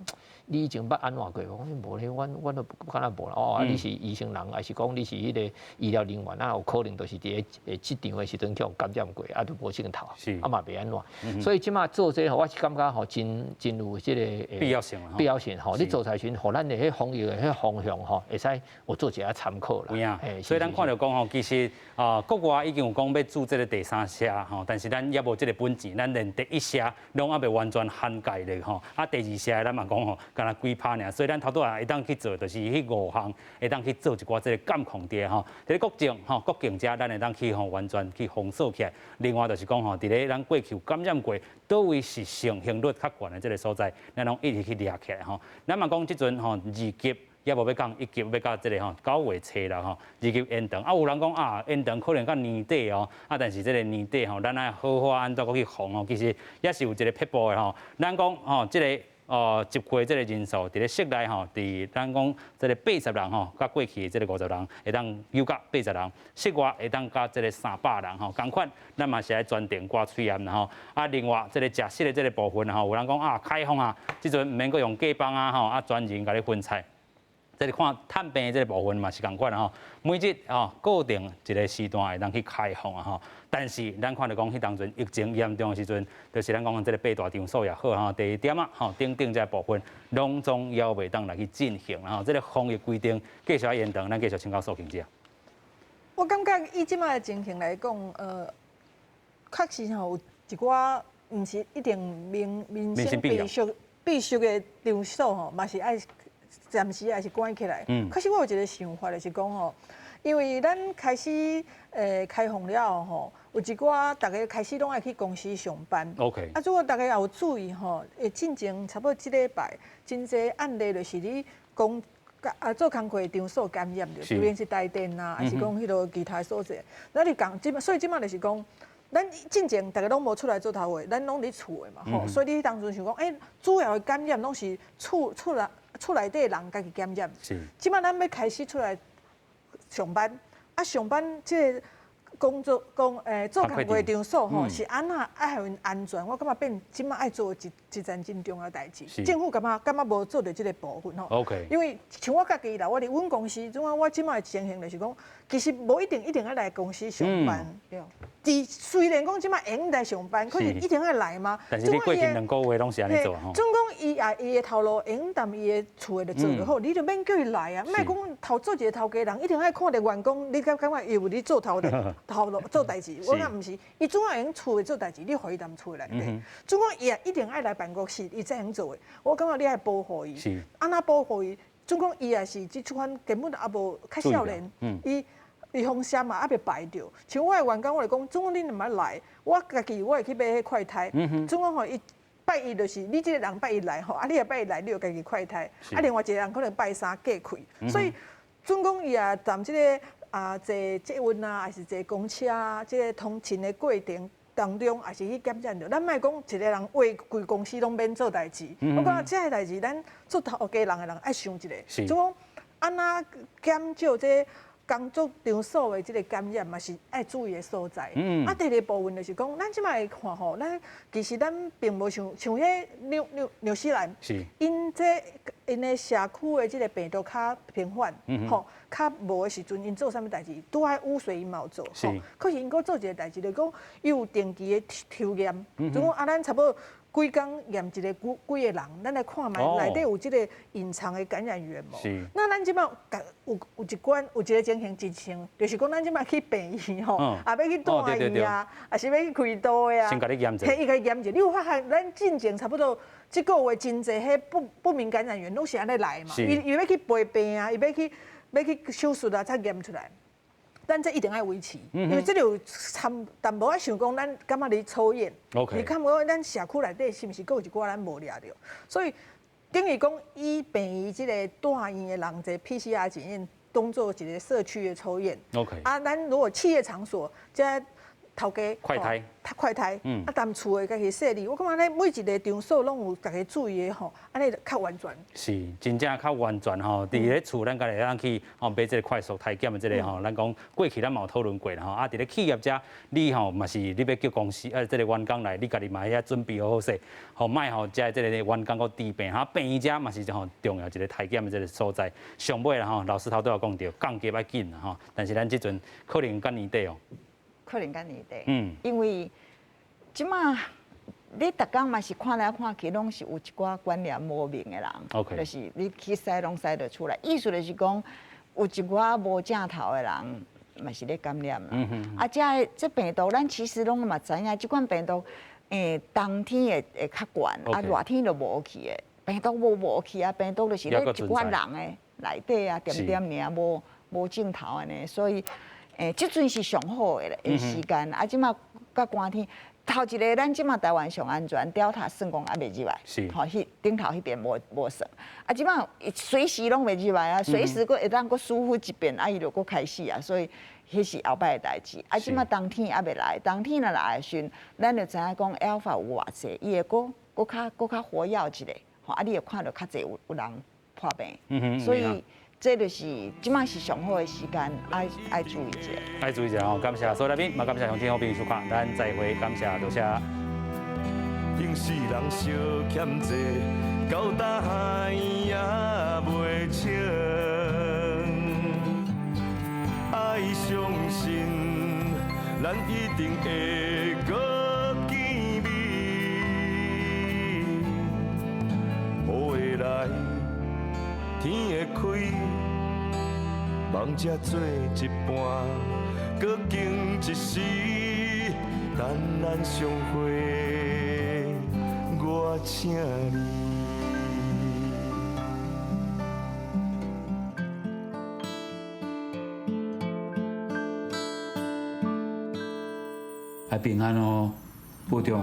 你以前捌按怎過無？講無咧，阮都敢若無啦。哦，啊你是醫生人，還是講你是彼个醫療人員啊？有可能就是佇咧職場的時陣去予感染過，啊都無症頭，啊嘛袂按怎。所以這馬做這個吼，我是感覺吼真真有這个必要性。必要性吼，你做出來時陣，予咱的彼防疫的彼方向吼，會使有做一下參考啦。有影，所以咱看著講吼，其實啊，國外已經有講欲注這个第三劑吼，但是咱猶無這个本錢，咱連第一劑攏猶未完全涵蓋咧吼。啊，第二劑咱嘛講吼，敢若幾趴爾，所以咱頭拄仔會當去做，就是彼五項會當去做一寡這个監控佇吼，佇咧國境吼，國境遮咱會當去吼完全去封鎖起來。另外就是講吼，佇咧咱過去有感染過，佗位是盛行率較懸的這个所在，咱攏一直去掠起來吼。咱嘛講這陣吼二級。猶無欲降一級，欲到這个吼9月初啦吼，二級延長。啊，有人講啊，延長可能到年底哦。啊，但是這个年底吼，咱愛好好按怎閣去防哦。其實也是有一个撇步的吼。咱講吼，這个集會這个人數，佇咧室內吼，佇咱講這个80人吼，佮過去的這个50人會當有到八十人，室外會當佮這个300人吼，仝款，咱嘛是愛全程掛喙罨啦吼。啊，另外這个食食的這个部分吼，有人講啊，開放啊，這陣毋免閣用隔板啊吼，啊專人共你分菜。這个看探病的這个部分嘛是仝款吼，每日吼固定一个時段會當去開放啊吼。但是咱看著講，彼當陣疫情嚴重的時陣，就是咱講這个八大場所也好吼，地點啊吼等等這个部分，攏總猶袂當來去進行吼。這个防疫規定繼續延長，咱繼續請教素卿姐。我感覺以這擺的情形來講，確實吼有一寡毋是一定民生必須的場所吼，嘛是愛暫時也是關起來。可是我有一個想法，就是講吼，因為咱開始開放了後吼，有一寡逐家開始攏愛去公司上班。 啊，如果逐家也有注意吼，進前差不多這禮拜，真濟案例就是你講啊做工課場所感染著，無論是台電啊，還是講彼个其他所在。咱就講這擺，所以這擺就是講，咱進前逐家攏無出來做頭貨，咱攏佇厝的嘛吼，所以你彼當陣想講，主要的感染攏是厝內底的人家己感染。這擺咱欲開始出來上班，啊上班這个工作工做工課場所吼是按怎愛予𪜶安全？我感覺變這擺愛做一件真重要代誌。政府感覺無做著這个部分吼。 因為像我家己啦，我佇阮公司，怎啊我這擺的情形就是講，其實無一定一定愛來公司上班。佇雖然講這擺會用來上班，可是一定愛來嗎？但是你過去2個月攏是按呢做吼。總講伊也伊的頭路會用踮伊的厝的就做就好，你就免叫伊來啊。莫講頭做一个頭家人，一定愛看著員工，你敢感覺伊有咧做頭頭路做代誌？我感覺毋是，伊總愛會用厝的做代誌，你予伊踮厝內底。總講伊也一定愛來辦公室，伊才會用做的。我感覺你愛保護伊，按怎保護伊？總講伊也是這款根本猶無較少年，伊預防針嘛猶未排著。像我的員工，我就講，總講你毋愛來，我家己我會去買彼快篩。總講吼，伊拜一就是你這个人拜一來吼，啊你若拜一來，你就家己快篩。啊另外一個人可能拜三隔開。所以總講伊也踮這个啊坐捷運啊，還是坐公車啊，這个通勤的過程當中，也是去感染著。咱莫講一个人為規公司攏免做代誌。我感覺這个代誌，咱做頭家人的人愛想一下，總講按怎減少這工作場所的這个感染嘛，是愛注意的所在。啊，第二部分就是講，咱這擺會看吼，咱其實咱並無像像彼紐西蘭，𪜶這𪜶的社區的這个病毒較頻繁，吼，較無的時陣，𪜶做啥物代誌？拄愛污水𪜶嘛有做，吼。可是𪜶閣做一个代誌，就是講伊有定期的抽驗，就講啊，咱差不多幾工驗一个幾幾个人，咱來看覓內底有這个隱藏的感染源無？那咱這擺有一關有一个情形真像，就是講咱這擺去病院吼，啊欲去住院啊，抑是欲去開刀的啊，先共你驗者，彼伊共你驗者，你有發現咱進前差不多這個月真濟彼不明感染源攏是按呢來嘛？伊伊欲去陪病啊，伊欲去欲去手術啊，才驗出來。咱這一定愛維持，因為這個有參淡薄仔想講，咱感覺咧抽驗，你看無咱社區內底是毋是閣有一寡咱無掠著？所以等於講，以病院這个住院的人，這 PCR 檢驗當做一个社區的抽驗。 啊，咱如果企業場所，這頭家快篩，快篩，啊，踮厝的家己設立，我感覺咧每一个場所攏有家己注意的吼，按呢較完全。是，真正較完全吼。佇咧厝，咱家己會當去吼買這个快速篩檢的這个吼，咱講過去咱嘛有討論過啦吼。啊，佇咧企業遮，你吼嘛是你欲叫公司這个員工來，你家己嘛遐準備好好勢，吼莫予遮這个員工閣治病哈。病院遮嘛是吼重要一个篩檢的這个所在。上尾啦吼，老師頭拄仔講著，降級愛緊啦吼。但是咱這陣可能到年底哦。可能到年底，因為這馬你逐工嘛是看來看去，攏是有一寡關聯無明的人，就是你去篩攏篩得出來。意思就是講，有一寡無症頭的人嘛是咧感染啦。啊，這个這病毒咱其實攏嘛知影，這款病毒，冬天會會較懸，啊熱天就無去的。病毒無無去啊，病毒就是咧一寡人的內底啊，點點爾無無盡頭按呢，所以這陣是上好的時間，啊，這馬閣寒天，頭一个咱這馬台灣上安全，Delta 算講猶未入來，吼，彼頂頭彼邊無無算，啊，這馬隨時攏會入來啊，隨時閣會當閣疏忽一遍，啊，伊就閣開始啊，所以彼是後擺的代誌。啊，這馬冬天猶未來，冬天若來的時陣，咱就知影講 Alpha 有偌濟，伊會閣閣較閣較活躍一下，吼，啊，你會看著較濟有有人破病，所以。這就是這馬是上好的時間，愛愛注意一下。愛注意一下吼，感謝所有來賓，嘛感謝鄉親好朋友收看，咱再會，感謝多謝。應世人相欠債，到大海也袂清。愛相信，咱一定會閣見面。雨會來，天會開。夢才做一半，閣經一時，等咱相會，我請你。愛平安哦，保重。